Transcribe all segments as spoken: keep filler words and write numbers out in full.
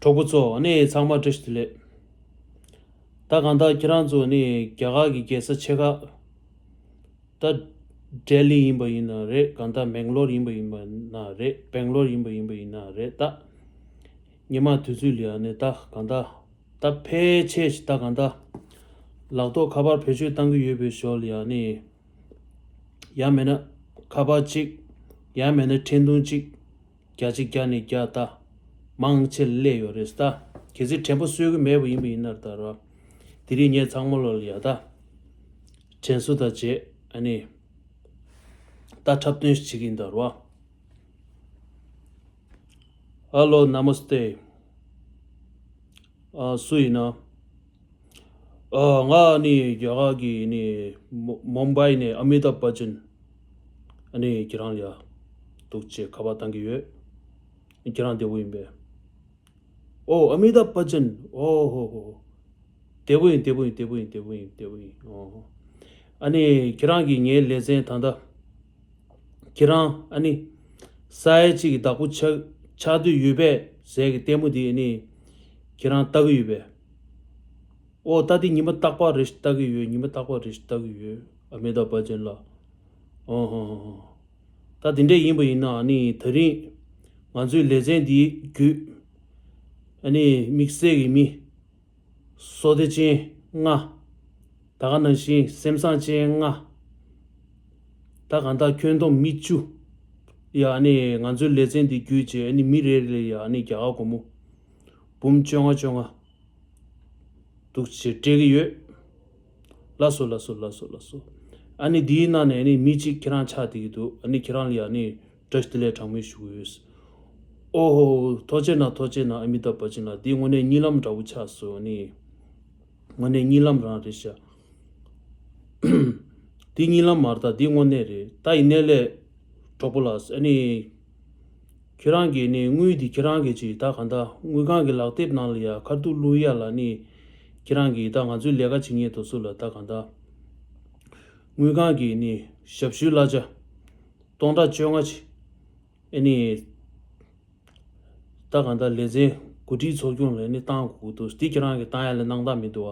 གྲོགས་པོ་ཚོ་ཨ་ནི་ཚང་མ་བཀྲ་ཤིས་བདེ་ལེགས། ད་གང་ལྟར་ཁྱེད་རང་ཚོ་ནི་རྒྱ་གར་གྱི་རྒྱལ་ས་ཆེ་ཁག་ད་ལྡི་ལི་ཡིན་པ་ཡིན་ན་རེད། གང་ལྟར་མེང་ལོར་ཡིན་པ་ཡིན་པ་ན་རེད། སྦེང་ལོར་ཡིན་པ་ཡིན་པ་ཡིན་ན་རེད། ད་ཉི་མ་དུས་ཚོད་ལ་ཡ་ནི་ད་གང་ལྟར་ད་ཕལ་ཆེར་ཞིག་ད་གང་ལྟར་ལག་ཐོག་ཁ་པར་བེད་སྤྱོད་བཏང་གི་ཡོད་པའི་ཞོར་ལ་ཡ་ནི་ཡང་མེད་ན་ཁ་པར་གཅིག་ཡང་མེད་ན་འཕྲིན་ཐུང་གཅིག་བརྒྱ་ཆ་བརྒྱ་ནས་བརྒྱ་ད་མང་ཆེ་སླེབས་ཡོད་རེད། ད་གལ་སྲིད་དྲན་པ་གསོས་ཀྱི་མེད་པ་ཡིན་པ་ཡིན་ན་ད་ར་དེ་རིང་ངས་ཚང་མ་ལོ་ལ་ཡ་ད་དྲན་གསོ་ད་བྱེད་ཨ་ནི་ད་འཁྲབ་སྟོན་ཞིག་བྱེད་ཀྱི་ཡིན་ད་ར། ཧ་ལོ་ན་མ་སྟེ། ཨ་སུ་ཡིན་ན། ཨ་ང་ནི་རྒྱ་གར་གྱི་ནི་མོ་མུམ་བྷའི་ནས་ཨ་མི་ཏཱབ་བྷ་ཅན་ཨ་ནི་ཁྱེད་རང་ལ་ཡ་འདུག་ཅེས་ཁ་པར་བཏང་གི་ཡོད། ཁྱེད་རང་བདེ་པོ་ཡིན་པས། ཨོ་ཨ་མི་ཏཱབ་བྷ་ཅན། ཨོ་ཧོ་ཧོ་ཧོ། བདེ་པོ་ཡིན། བདེ་པོ་ཡིན། བདེ་པོ་ཡིན། བདེ་པོ་ཡིན། བདེ་པོ་ཡིན། ཨོ་ཧོ། ཨ་ནི་ཁྱེད་རང་གིས་ངའི་ལེ་ཚན་ད་ལྟ་ཁྱེད་རང་ཨ་ནི་ས་ཡ་གཅིག་གི་བདག་པོ་ཆགས་ཆགས་འདོད་ཡོད་པས་ཟེར་གི་ལྟད་མོ་དེ་ཨ་ནི་ཁྱེད་རང་ལྟ་གི་ཡོད་པས། ཨོ་ད་དེ་ཉི་མ་རྟག་པར་རེ་ལྟ་གི་ཡོད། ཉི་མ་རྟག་པར་རེ་ལྟ་གི་ཡོད། ཨ་མི་ཏཱབ་བྷ་ཅན་ལ། ཨོ་ཧོ་ཧོ་ཧོ། ད་དེ་འདྲས་ཡིན་པ་ཡིན་ན་ཨ་ནི་ད་རིང་ང་ཚོའི་ལེ་ཚན་འདིའི་བརྒྱུད་ཨ་ནི་དམིགས་བསལ་གྱི་མི་བསོད་བདེ་ཅན་ལྔ། ད་ག་ནང་བཞིན་སེམས་བཟང་ཅན་ལྔ། ད་གང་ལྟར་ཁྱོན་བསྡོམས་མི་བཅུ་ཡ་ཨ་ནི་ང་ཚོའི་ལེ་ཚན་འདི་བརྒྱུད་བྱས་ཨ་ནི་མི་རེ་རེ་ལ་ཡ་ཨ་ནི་རྒྱ་གར་སྒོར་མོ་འབུམ་བཅོ་ལྔ་བཅོ་ལྔ་འདུག་ཅེས་སྤྲད་ཀྱི་ཡོད། ལགས་སོ་ལགས་སོ་ལགས་སོ་ལགས་སོ། ཨ་ནི་འདིའི་ནང་ནས་ཨ་ནི་མི་གཅིག་ཁྱེད་རང་ཆགས་བསྡད་ཀྱི་འདུག་ཨ་ནི་ཁྱེད་རང་ལ་ཡ་ཨ་ནི་བཀྲ་ཤིས་བདེ་ལེགས་གྲངས་མེད་ཞུ་གི་ཡོད། ཨོ་ཧོ། ཐུགས་རྗེ་གནང་། ཐུགས་རྗེ་གནང་། ཨ་མི་ཏཱབ་བྷ་ཅན་ལགས། འདི་དངོས་གནས་གཉིད་ལམ་འདྲ་བོ་ཆགས་སོང་ནི། དངོས་གནས་གཉིད་ལམ་རང་རེད་ཤག་འདི་གཉིད་ལམ་མ་རེད། ད་འདི་དངོས་གནས་རེད། ད་ཡིན་ནའི་ལས་གྲོགས་པོ་ལགས། ཨ་ནི་ཁྱེད་རང་གིས་ནི་དངུལ་འདི་ཁྱེད་རང་གིས་ཅིག་ད་གང་ལྟར་དངུལ་ཁང་གི་ལག་དེབ་ནང་ལ་ཡ་ཁ་ཐུག་བླུག་ཡ་ལ་ནི་ཁྱེད་རང་གིས་ད་ང་ཚོའི་ལས་ཀ་བྱེད་མཁན་དེ་ཚོ་ལ་ད་གང་ལྟར་དངུལ་ཁང་གི་ནི་ཞབས་ཞུའི་གླ་ཆ་སྟོང་ཕྲག་བཅོ་ལྔ་ཅིག་ཨ་ནི་ད་གང་ལྟར་ལེ་ཚན་གོ་སྒྲིག་ཚོགས་ཆུང་ལ་ནི་བཏང་དགོས་འདུག་འདི་ཁྱེད་རང་གིས་བཏང་ཡ་ལ་སྣང་དག་མི་འདུག་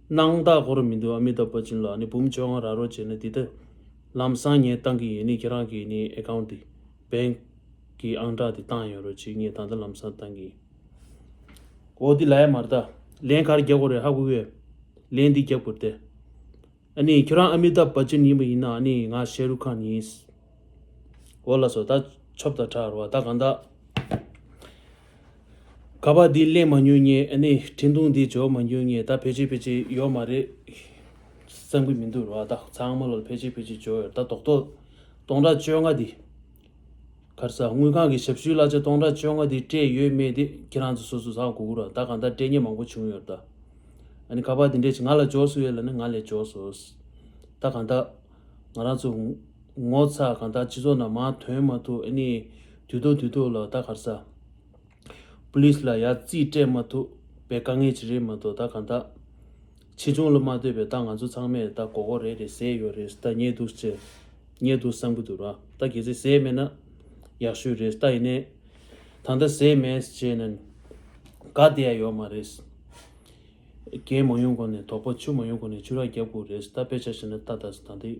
བ། སྣང་དག་ཁོ་རང་མི་འདུག་ཨ་མི་ཏཱབ་བྷ་ཅན་ལགས། ཨ་ནི་འབུམ་བཅོ་ལྔ་རག་རོགས་བྱས་ན་འདི་ལྟ་ལམ་སང་ངས་བཏང་གི་ཡིན། ནི་ཁྱེད་རང་གི་ནི་ཨེ་ཁའུན་ཊི་འདི་བེང་གི་ཨང་གྲངས་འདི་བཏང་ཡོད་རོགས་བྱེད། ངས་ད་ལྟ་ལམ་སང་བཏང་གི་ཡིན། འོ་འདི་ལབ་ཡ་མ་རེད། ད་ལན་ག་རེ་རྒྱག་དགོས་རེད་ཧ་གོ་གི་ཡོད། ལན་འདི་རྒྱག་དགོས་རེད་དེ། ཨ་ནི་ཁྱོད་རང་ཨ་མི་ཏཱབ་བྷ་ཅན་ཡིན་པ་ཡིན་ན་ཨ་ནི་ང་ཤེ་རུ་ཁཱན་ཡིན། འོ་ལགས་སོ། ད་ཆོབ་ད་དྲག་རོ། ད་གང་ལྟར་ཁ་པར་འདི་ལེན་མ་མྱོང་ངས། ཨ་ནི་འཕྲིན་ཐུང་འདི་འབྱོར་མ་མྱོང་ངས། ད་ཕལ་ཆེར་ཕལ་ཆེར་ཡོད་མ་རེད་བསམ་གྱི་མི་འདུག་རོ། ད་ཚང་མ་ལ་ཕལ་ཆེར་ཕལ་ཆེར་འབྱོར་ཡོད། ད་རྡོག་རྡོག་སྟོང་ཕྲག་བཅོ་ལྔ་འདི། ག་རེ་ཟ། དངུལ་ཁང་གི་ཞབས་ཞུའི་གླ་ཆ་སྟོང་ཕྲག་བཅོ་ལྔ་དེ་སྤྲད་ཡོད་མེད་དེ་ཁྱེད་རང་ཚོ་སོ་སོ་ཧ་གོ་གི་རེད། ད་གང་ལྟར་སྤྲད་མཁན་མང་པོ་བྱུང་ཡོད་རེད་ད། ཨ་ནི་ཁ་པར་དེ་འདྲས་ཅིག་ང་ལ་འབྱོར་སོང་ཡོད་ལབ་ན་ང་ལ་འབྱོར་སོང་། ད་གང་ལྟར་ང་རང་ཚོ་ངོ་ཚ་གང་ལྟར་སྤྱི་ཚོགས་ནང་མར་ཐོན་མ་ཐུབ། ཨ་ནི་དུས་ཐོག་དུས་ཐོག་ལ་ད་ག་རེ་ཟ། པུ་ལིས་ལ་ཡར་རྩིས་སྤྲད་མ་ཐུབ་པའི་དཀའ་ངལ་ཅིག་རེད་མ་གཏོགས། ད་གང་ལྟར་ཆེ་ཆུང་ལ་མ་ལྟོས་པའི་ད་ང་ཚོ་ཚང་མས་ད་མགོ་སྐོར་རེ་རེ་བཟས་ཡོད་རེད། ད་ཉེས་འདུག་ཅེས་ཉེས་འདུག་བསམ་གྱི་འདུག་ར། ད་གལ་སྲིད་བཟས་མེད་ན་ཡག་ཤོས་རེད། ད་ཡིན་ནའི་ད་ལྟ་བཟས་མེད་ཅེས་ནས་དགའ་བསྡད་ཡ་ཡོད་མ་རེད། རྒྱན་མ་ཡོང་གོང་ནས་དོགས་པ་ཆུ་མ་ཡོང་གོང་ནས་ཆུ་རགས་རྒྱབ་དགོས་རེད། ད་དཔེ་ཆ་བཞག་ན་ད་ད་ད་འདི་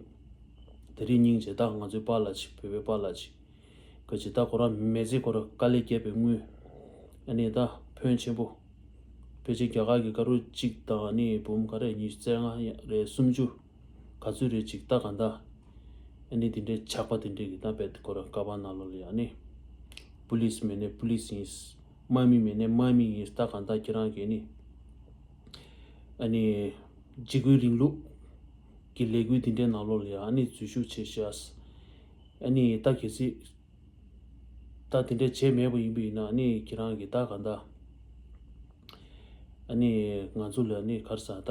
དེ་རིང་སྙིང་རྗེ། ད་ང་ཚོའི་པཱ་ལགས་ཅིག་བོད་པའི་པཱ་ལགས་ཅིག་ག་ཅི་ད་ཁོ་རང་མི་ཚེ་ཁོ་རང་དཀའ་ལས་བརྒྱབ་པའི་དངུལ། ཨ་ནི་ད་ཕོན་ཆེན་པོ། ཕལ་ཆེར་རྒྱ་གར་གྱི་ཀ་རོར་གཅིག་དང་ཨ་ནི་འབུམ་ག་རེ་ཉི་ཤུ་རྩ་ལྔ་རེད་སུམ་ཅུ་ག་ཚོད་རེད་ཅིག་ད་གང་ལྟར། ཨ་ནི་དེ་འདྲའི་ཇག་པ་དེ་འདྲས་ཀྱིས་ད་རྦད་དེ་ཁོ་རང་ཀ་པ་ནང་ལོགས་ལ་ཡ་ཨ་ནི་པུ་ལིས་མེད་ནའི་པུ་ལིས་ཡིན། དམག་མི་མེད་ནའི་དམག་མི་ཡིན། ད་གང་ལྟར་ཁྱེད་རང་གིས་ཨ་ནི་ཨ་ནི་འཇིགས་སྐུལ་རིང་ལུགས་ཀྱི་ལས་འགུལ་དེ་འདྲའི་ནང་ལོགས་ལ་ཡ་ཨ་ནི་འཛུལ་ཞུགས་བྱས་ཤག་ཨ་ནི་ད་གལ་སྲིད་ད་དེ་འདྲ་བྱས་མེད་པ་ཡིན་པ་ཡིན་ན་ཨ་ནི་ཁྱེད་རང་གིས་ད་གང་ལྟར་ཨ་ནི་ང་ཚོ་ལ་ཨ་ནི་ག་རེ་ཟ་ད་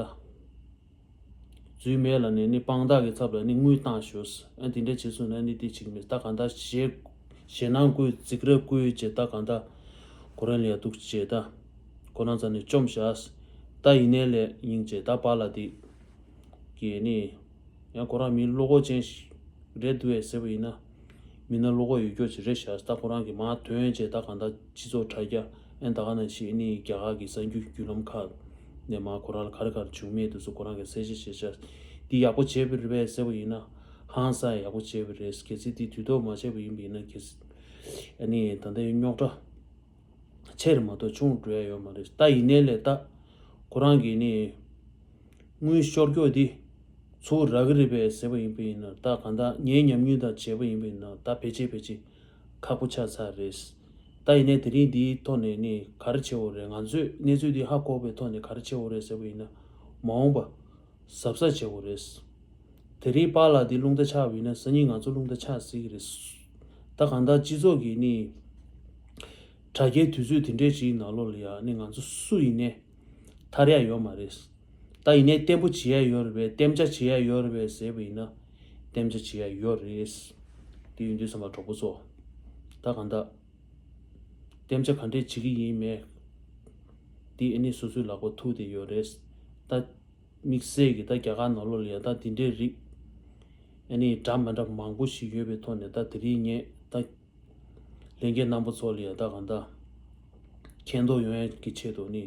འཛུལ་མེད་ལབ་ནས་ཨ་ནི་དཔང་རྟགས་ཀྱི་ཚབ་ལ་ཨ་ནི་དངུལ་བཏང་ཞོག་ཨ་དེ་འདྲ་བྱས་སོང་ན་ཨ་ནི་དེ་བྱེད་ཀྱི་མེད། ད་གང་ལྟར་ཞེད་ཞེད་སྣང་བསྐུལ་འཇིགས་སྐྲག་བསྐུལ་བྱས་ད་གང་ལྟར་ཁོ་རང་ལ་ཡ་འདུག་བྱས་ད་ཁོ་རང་རྩ་ནས་བཅོམ་བཞག་ད་ཡིན་ནའི་ལས་སྙིང་རྗེ། ད་པཱ་ལགས་དེ་གིས་ནི་ཡང་ཁོ་རང་མི་བློ་ཁོག་ཅན་ཞིག་རེད་འདུག་ཨེ་ཟེར་བ་ཡིན་ན། མི་སྣ་བློ་ཁོག་ཡོད་རྒྱུ་ཅིག་རེད་ཤག་ད་ཁོ་རང་གིས་མར་ཐོན་བྱས་ད་གང་ལྟར་སྤྱི་ཚོགས་དྲ་རྒྱ་ཨེ་ད་ག་ནང་བཞིན་ཨ་ནི་རྒྱ་གར་གྱི་གསར་འགྱུར་བརྒྱུད་ལམ་ཁག་ནས་མར་ཁོ་རང་ལ་ག་རེ་ག་རེ་བྱུང་མེད་དེ་ཚོ་ཁོ་རང་གིས་གསལ་བཤད་བྱས་ཤག་འདི་ཡག་པོ་བྱས་པ་རེད་པས་ཟེར་བ་ཡིན་ན། ཧང་སང་ཡག་པོ་བྱས་པ་རེད། གལ་སྲིད་འདི་དུས་ཐོག་མ་བྱས་པ་ཡིན་པ་ཡིན་ན། གལ་སྲིད་ཨ་ནི་ད་ལྟའི་རྙོག་དྲ་ཆེ་རུ་མ་གཏོགས་ཆུང་རུ་འགྲོ་ཡ་ཡོད་མ་རེད། ད་ཡིན་ནའི་ལས་ད་ཁོ་རང་གིས་ནི་དངུལ་ཤོར་སྐྱོ་འདི་ཚུར་རག་གི་རེད་པས་ཟེར་བ་ཡིན་པ་ཡིན་ན། ད་གང་ལྟར་ངའི་ཉམས་མྱོང་དང་བྱས་པ་ཡིན་པ་ཡིན་ན་ད་ཕལ་ཆེར་ཕལ་ཆེར་ཁག་པོ་ཆགས་ཚར་རེད། ད་ཡིན་ནའི་དེ་རིང་འདིའི་ཐོག་ནས་ནི་ག་རེ་བྱེད་འོ་རེད། ང་ཚོས་གནས་ཚུལ་འདི་ཧ་གོ་བའི་ཐོག་ནས་ག་རེ་བྱེད་འོ་རེད་ཟེར་བ་ཡིན་ན། མ་འོངས་པ་གཟབ་གཟབ་བྱེད་དགོས་རེད། དེ་རིང་པཱ་ལགས་འདི་རླུང་རྟ་ཆག་པ་ཡིན་ན་སང་ཉིན་ང་ཚོ་རླུང་རྟ་ཆག་སྲིད་ཀྱི་རེད། ད་གང་ལྟར་སྤྱི་ཚོགས་ཀྱི་ནི་དྲ་རྒྱའི་དུས་ཚོད་དེ་འདྲའི་ཞིག་ནང་ལོགས་ལ་ཡང་ནི་ང་ཚོ་སུ་ཡིན་ནའི་ཐར་ཡ་ཡོད་མ་རེད། ད་ཡིན་ནའི་བརྟན་པོ་བྱེད་ཡ་ཡོད་རེད་པས། བརྟན་བྱ་བྱེད་ཡ་ཡོད་རེད་པས་ཟེར་བ་ཡིན་ན། བརྟན་བྱ་བྱེད་ཡ་ཡོད་རེད། དེ་ཡིན་དུས་ཙམ་པ་གྲོགས་པོ་ཚོ། ད་གང་ལྟར་བརྟན་བྱ་ག་འདྲས་བྱེད་ཀྱི་ཡིན་མེད་དེ་ཨ་ནི་སོ་སོའི་ལག་པ་ཐུག་བསྡད་ཡོད་རེད། ད་དམིགས་བསལ་གྱི་ད་རྒྱ་གར་ནང་ལོགས་ལ་ཡ་ད་དེ་འདྲའི་རིགས་ཨ་ནི་འདྲ་མི་འདྲ་མང་པོ་ཞིག་ཡོད་པའི་ཐོག་ནས། ད་དེ་རིང་ངས་ད་ལྷན་རྒྱས་རྣམ་པ་ཚོ་ལ་ཡ་ད་གང་ལྟར་མཁྱེན་རྟོགས་ཡོང་ཡ་གི་ཆེད་དུ་ནི་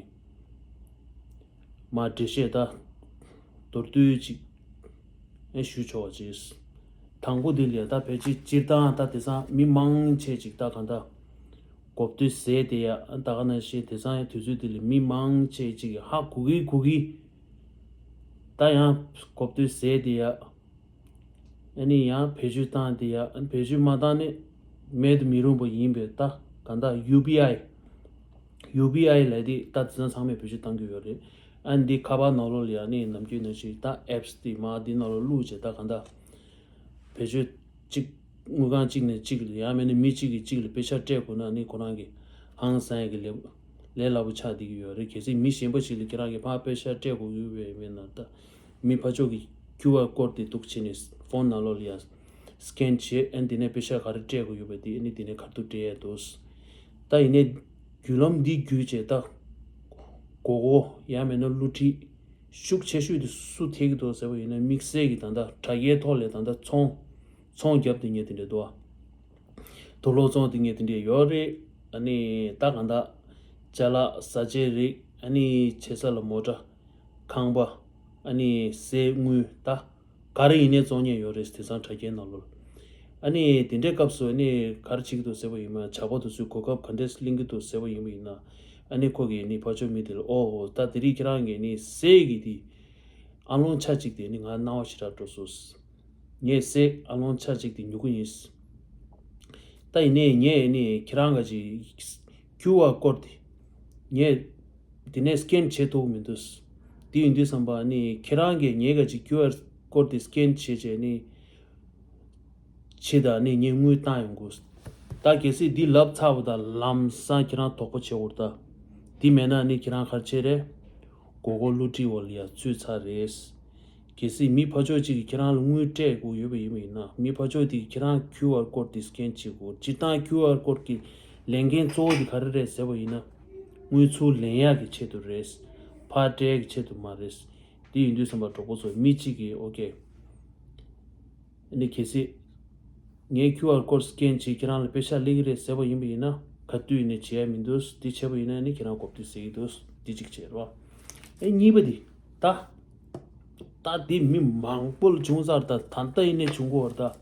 མར་འགྲེལ་བཤད་ད་མདོར་བསྡུས་ཅིག་ཨེ་ཞུ་ཆོག་ཅིག་དང་པོ་འདི་ལ་ད་ཕལ་ཆེར་སྤྱིར་བཏང་ད་དེང་སང་མི་མང་ཆེ་ཅིག་ད་གང་ལྟར་གོ་བསྡུར་ཟེར་དེ་ཡ་ད་ག་ནང་བཞིན་དེང་སང་ཡ་དུས་ཚོད་འདི་ལ་མི་མང་ཆེ་ཅིག་ཧ་གོ་གི་གོ་གི། ད་ཡང་གོ་བསྡུར་ཟེར་དེ་ཡ། ཨ་ནི་ཡང་བེད་སྤྱོད་བཏང་དེ་ཡ། ཨ་ནི་བེད་སྤྱོད་མ་བཏང་ནི་མེད་དུ་མི་རུང་བ་ཡིན་པས། ད་གང་ལྟར་ཡུ་པི་ཨའི་ཡུ་པི་ཨའི་ལབ་དེ་ད་དེང་སང་ཚང་མས་བེད་སྤྱོད་བཏང་གི་ཡོད་རེད། ཨ་ནི་འདི་ཁ་པར་ནང་ལོགས་ལ་ཡ་ནི་ནམ་རྒྱུན་ནང་བཞིན་ད་ཨེབ་སི་དེ་མར་འདི་ནང་ལོགས་བླུགས་བྱས་ད་གང་ལྟར་བེད་སྤྱོད་གཅིག་དངུལ་ཁང་གཅིག་ནས་གཅིག་ལ་ཡང་མིན་ན་མི་གཅིག་གིས་གཅིག་ལ་པེ་ཤག་སྤྲད་དགོས་ན་ནི་ཁོ་རང་གི་ཧང་སང་ཡ་གི་ལས་ལས་སླ་པོ་ཆགས་བསྡད་ཀྱི་ཡོད་རེད། གལ་སྲིད་མི་གཞན་པ་ཞིག་ལ་ཁྱེད་རང་གིས་ཕར་པེ་ཤག་སྤྲད་དགོས་ཀྱི་ཡོད་པས་མིན་ན། ད་མི་ཕར་ཕྱོགས་ཀྱི་ཁྱུ་ཨར་ཀོཌ་དེ་འདུག་བྱས་ནས་ཕོན་ནང་ལོགས་ལ་ཡ་སི་ཀེན་བྱས། ཨ་ནི་དེ་ནས་པེ་ཤག་ག་རེ་སྤྲད་དགོས་ཡོད་པ་དེ་ཨ་ནི་དེ་ནས་ཁ་ཐུག་སྤྲད་ཡ་འདུག་ད་ཡིན་ནའི་བརྒྱུད་ལམ་འདི་བརྒྱུད་བྱས་ད་མགོ་སྐོར་ཡང་མིན་ན་བསླུ་བྲིད་ཤུགས་ཆེ་ཤོས་དེ་སུ་ཐེབས་ཀྱི་འདུག་ཟེར་བ་ཡིན་ན། དམིགས་བསལ་གྱི་ད་ལྟ་དྲ་རྒྱའི་ཐོག་ལ་ད་ལྟ་ཚོང་ཚོང་བརྒྱབ་སྟེ་ཉེ་དེ་འདྲ་འདུག་ཨ། དུག་ལོག་ཚོང་དེ་ཉེ་དེ་འདྲ་ཡོད་རེད། ཨ་ནི་ད་གང་ལྟར་ཅ་ལག་བཟའ་བཅའི་རིགས། ཨ་ནི་ཆེ་ས་ལ་མོ་ཊ། ཁང་པ། ཨ་ནི་གསེར་དངུལ་ད་ག་རེ་ཡིན་ནའི་བཙོང་མཁན་ཡོད་རེད། དེང་སང་དྲ་རྒྱའི་ནང་ལོགས། ཨ་ནི་དེ་འདྲའི་སྐབས་སུ་ཨ་ནི་ག་རེ་བྱེད་ཀྱི་འདུག་ཟེར་བ་ཡིན་ན། ཇག་པ་དེ་ཚོས་གོ་སྐབས་ག་འདྲས་ལེན་གྱི་འདུག་ཟེར་བ་ཡིན་པ་ཡིན་ན། ཨ་ནི་ཁོ་གིས་ནི་ཕར་ཕྱོགས་མི་དེ་ལ་ཨོ་ཨོ་ད་དེ་རིང་ཁྱེད་རང་གིས་ནི་གསེར་གྱི་དེ་ཨ་ལོང་ཆ་གཅིག་དེ་ནི་ང་སྣང་བ་ཞེ་དྲག་འགྲོ་སོང་། ངས་གསེར་ཨ་ལོང་ཆ་གཅིག་དེ་ཉོ་གི་ཡིན། ད་ཡིན་ནའི་ངས་ནི་ཁྱེད་རང་ག་ཅིག་ཁྱུ་ཨར་ཀོཌ་དེ་ངས་དེ་ནས་སི་ཀེན་བྱེད་ཐུབ་མི་འདུག་དེ་ཡིན་དུས་ཙམ་པ་ནི་ཁྱེད་རང་གིས་ངའི་ག་ཅིག་ཁྱུ་ཨར་ཀོཌ་དེ་སི་ཀེན་བྱས་བྱས་ནི་ཕྱི་ད་ནི་ངས་དངུལ་བཏང་ཡོང་དགོས། ད་གལ་སྲིད་འདི་ལབ་ཚར་བ་དང་ལམ་སང་ཁྱེད་རང་དོགས་པ་བྱེད་འོར། ད་འདི་མེད་ན་ནི་ཁྱེད་རང་ག་རེ་བྱེད་རེད། མགོ་སྐོར་བསླུ་བྲིད་འོག་ལ་ཡ་ཚུད་ཚར་རེད། གལ་སྲིད་མི་ཕར་ཕྱོགས་གཅིག་གིས་ཁྱེད་རང་ལ་དངུལ་སྤྲད་དགོས་ཡོད་པ་ཡིན་པ་ཡིན་ན། མི་ཕར་ཕྱོགས་དེ་གིས་ཁྱེད་རང་ཁྱུ་ཨར་ཀོཌ་དེ་སི་ཀེན་བྱེད་དགོས། སྤྱིར་བཏང་ཁྱུ་ཨར་ཀོཌ་ཀྱི་ལས་འགན་གཙོ་བོ་དེ་ག་རེ་རེད་ཟེར་བ་ཡིན་ན། དངུལ་ཚུར་ལེན་ཡག་གི་ཆེད་དུ་རེད། ཕར་སྤྲད་ཡག་གི་ཆེད་དུ་མ་རེད། དེ་ཡིན་དུས་ཙམ་པ་གྲོགས་པོ་ཚོ་མི་གཅིག་གིས་ཨོ་ཀེ། ཨ་ནི་གལ་སྲིད་ངས་ཁྱུ་ཨར་ཀོཌ་སི་ཀེན་བྱས་ཁྱེད་རང་ལ་པེ་ཤག་སླེབས་ཀྱི་རེད་ཟེར་བ་ཡིན་པ་ཡིན་ན། ག་དུས་ནས་བྱས་ཡ་མི་འདུག་དེ་བྱས་པ་ཡིན་ན་ནི་ཁྱེད་རང་གོ་བསྡུར་ཟེར་གྱི་འདུག་དེ་གཅིག་བྱས་རོགས། ཨེ་གཉིས་པ་དེ། ད་ད་དེ་མི་མང་པོ་ལ་བྱུང་ཚར། ད་ད་ལྟ་ཡིན་ནའི་བྱུང་གི་ཡོད་རེད།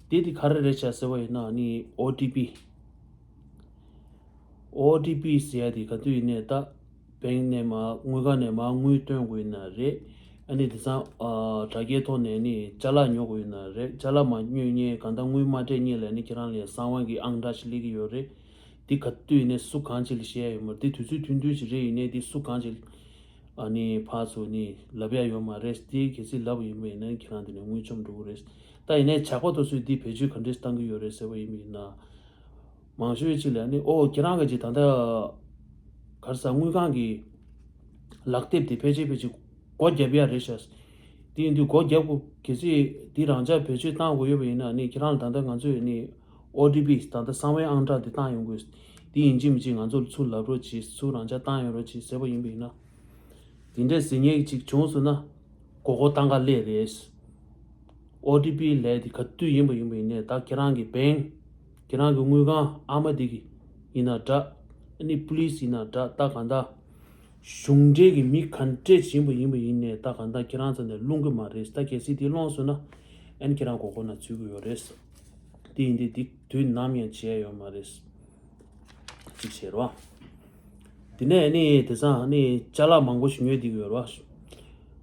ད་དེ་དེ་ག་རེ་རེད་ཤག་ཟེར་བ་ཡིན་ན་ནི་ཨོ་ཊི་པི། ཨོ་ཊི་པི་ཟེར་ཡ་དེ་ག་དུས་ཡིན་ནའི་ད་བེང་ནས་མར་དངུལ་ཁང་ནས་མར་དངུལ་བཏོན་དགོས་ཡིན་ན་རེད། ཨ་ནི་དེང་སང་ཨ་དྲ་རྒྱའི་ཐོག་ནས་ནི་ཅ་ལག་ཉོ་དགོས་ཡིན་ན་རེད། ཅ་ལག་མ་ཉོས་ཉེ་གང་ལྟར་དངུལ་མ་སྤྲད་ཉེ་ལ་ནི་ཁྱེད་རང་ལ་གསང་བ་གི་ཨང་གྲངས་ཤིག་སླེབས་ཀྱི་ཡོད་རེད། དེ་ག་དུས་ནས་སུ་གང་ཅིག་ལ་བཤད་ཡ་ཡོད་མ་རེད། དེ་དུས་ཚོད་ཐུང་ཐུང་ཞིག་རེད། ཡིན་ནའི་དེ་སུ་གང་ཅིག་ཨ་ནི་ཕར་ཚུར་ནི་ལབ་ཡ་ཡོད་མ་རེད། དེ་གལ་སྲིད་ལབ་ཡིན་པ་ཡིན་ན་ཁྱེད་རང་དེ་ནས་དངུལ་བཅོམ་འགྲོ་གི་རེད། ད་ཡིན་ནའི་ཇག་པ་དེ་ཚོས་འདི་བེད་སྤྱོད་ག་འདྲས་བཏང་གི་ཡོད་རེད་ཟེར་བ་ཡིན་པ་ཡིན་ན། མང་ཤོས་ཅིག་ལ་ནི་ཨོ་ཁྱེད་རང་ག་ཅིག་ད་ལྟ་ག་རེ་ཟ་དངུལ་ཁང་གི་ལག་དེབ་དེ་ཕལ་ཆེར་ཕལ་ཆེར་སྒོ་བརྒྱབ་ཡ་རེད་ཤག་དེ་ཡིན་དུས་སྒོ་བརྒྱབ་དགོས། གལ་སྲིད་དེ་རང་འཇགས་བེད་སྤྱོད་བཏང་དགོས་ཡོད་པ་ཡིན་ན་ནི་ཁྱེད་རང་ལ་ད་ལྟ་ང་ཚོས་ནི་ཨོ་ཊི་པི་ད་ལྟ་གསང་བའི་ཨང་གྲངས་དེ་བཏང་ཡོང་དགོས། དེ་ཡིན་གཅིག་མིན་གཅིག་ང་ཚོ་ལ་ཚུར་ལབ་རོགས་གྱིས། ཚུར་རང་འཇགས་བཏང་ཡོང་རོགས་གྱིས་ཟེར་བ་ཡིན་པ་ཡིན་ན། དེ་འདྲས་ཟེར་མཁན་ཅིག་བྱུང་སོང་ན་མགོ་སྐོར་བཏང་ག་སླེབས་རེད། ཨོ་ཊི་པི་ལས་དེ་ག་དུས་ཡིན་པ་ཡིན་པ་ཡིན་ནའི་ད་ཁྱེད་རང་གི་བེང་། ཁྱེད་རང་གི་དངུལ་ཁང་ཨ་མ་དེ་གི་ཡིན་ན་འདྲ། ཨ་ནི་པུ་ལི་སི་ཡིན་ན་འདྲ། ད་གང་ལྟར་གཞུང་འབྲེལ་གྱི་མི་ག་འདྲས་ཡིན་པ་ཡིན་པ་ཡིན་ནའི་ད་གང་ལྟར་ཁྱེད་རང་ཚོ་ནས་སློང་གི་མ་རེད། ད་གལ་སྲིད་དེ་སློང་སོང་ན་ཨ་ནི་ཁྱེད་རང་མགོ་སྐོར་ནང་ཚུད་ཀྱི་ཡོད་རེད། དེ་ཡིན་དུས་དེ་དུས་ནམ་ཡང་བྱས་ཡོད་མ་རེད། གཅིག་བྱས་རོགས། དེ་ནས་ཨ་ནི་དེང་སང་ཨ་ནི་ཅ་ལག་མང་པོ་ཞིག་ཉོས་བསྡད་ཀྱི་ཡོད་རེད་བ།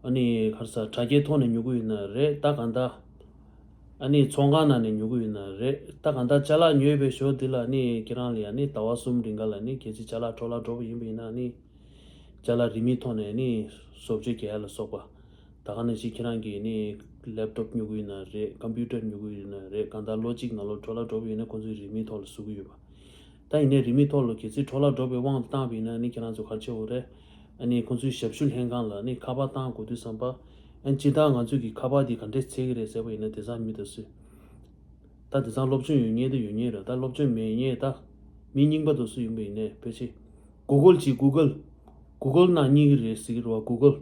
ཨ་ནི་ག་རེ་ཟ། དྲ་རྒྱའི་ཐོག་ནས་ཉོ་གི་ཡོད་ན་རེད། ད་གང་ལྟར་ཨ་ནི་ཚོང་ཁང་ནང་ནས་ཉོ་གི་ཡོད་ན་རེད། ད་གང་ལྟར་ཅ་ལག་ཉོས་པའི་ཞོར་འདི་ལ་ཨ་ནི་ཁྱེད་རང་ལ་ཡ་ཨ་ནི་ཟླ་བ་གསུམ་རིང་ག་ལ་ཨ་ནི་གལ་སྲིད་ཅ་ལག་འཕྲོ་བརླག་འགྲོ་བ་ཡིན་པ་ཡིན་ན་ཨ་ནི་ཅ་ལག་རིན་མེད་ཐོག་ནས་ཨ་ནི་བཟོ་བཅོས་རྒྱག་ཡ་ལ་སོགས་པ། ད་ག་ནང་བཞིན་ཁྱེད་རང་གིས་ཨ་ནི་ལེབ་ཊོབ་ཉོ་གི་ཡོད་ན་རེད། ཀམ་པུ་ཊར་ཉོ་གི་ཡོད་ན་རེད། གང་ལྟར་ལོ་གཅིག་ནང་ལོགས་འཕྲོ་བརླག་འགྲོ་བ་ཡིན་ན་ཁོང་ཚོས་རིན་མེད་ཐོག་ལ་བཟོ་གི་ཡོད་པ། ད་ཡིན་ནའི་རིན་མེད་ཐོག་ལ་གལ་སྲིད་འཕྲོ་བརླག་འགྲོ་བའི་དབང་དུ་བཏང་བ་ཡིན་ན་ཨ་ནི་ཁྱེད་རང་ཚོ་ག་རེ་བྱེད་དགོས་རེད། ཨ་ནི་ཁོང་ཚོའི་ཞབས་ཞུ་ལྷན་ཁང་ལ་ཨ་ནི་ཁ་པར་བཏང་དགོས་དུས་ཙམ་པ། ཨ་ནི་སྤྱིར་བཏང་ང་ཚོས་ཀྱི་ཁ་པར་འདི་ག་འདྲས་འཚོལ་གྱི་རེད་ཟེར་བ་ཡིན་ན་དེང་སང་མི་དེ་ཚོས། ད་དེང་སང་སློབ་སྦྱོང་ཡོད་མཁན་དེ་ཡོད་མཁན་རེད། ད་སློབ་སྦྱོང་མེད་མཁན་ད་མི་རྙིང་པ་དེ་ཚོ་ཡིན་པ་ཡིན་ནའི་ཕལ་ཆེར་གུ་གལ་གྱིས་གུ་གལ། གུ་གལ་ནང་རྙེད་ཀྱི་རེད་ཟེར་གྱི་རེད་བ། གུ་གལ།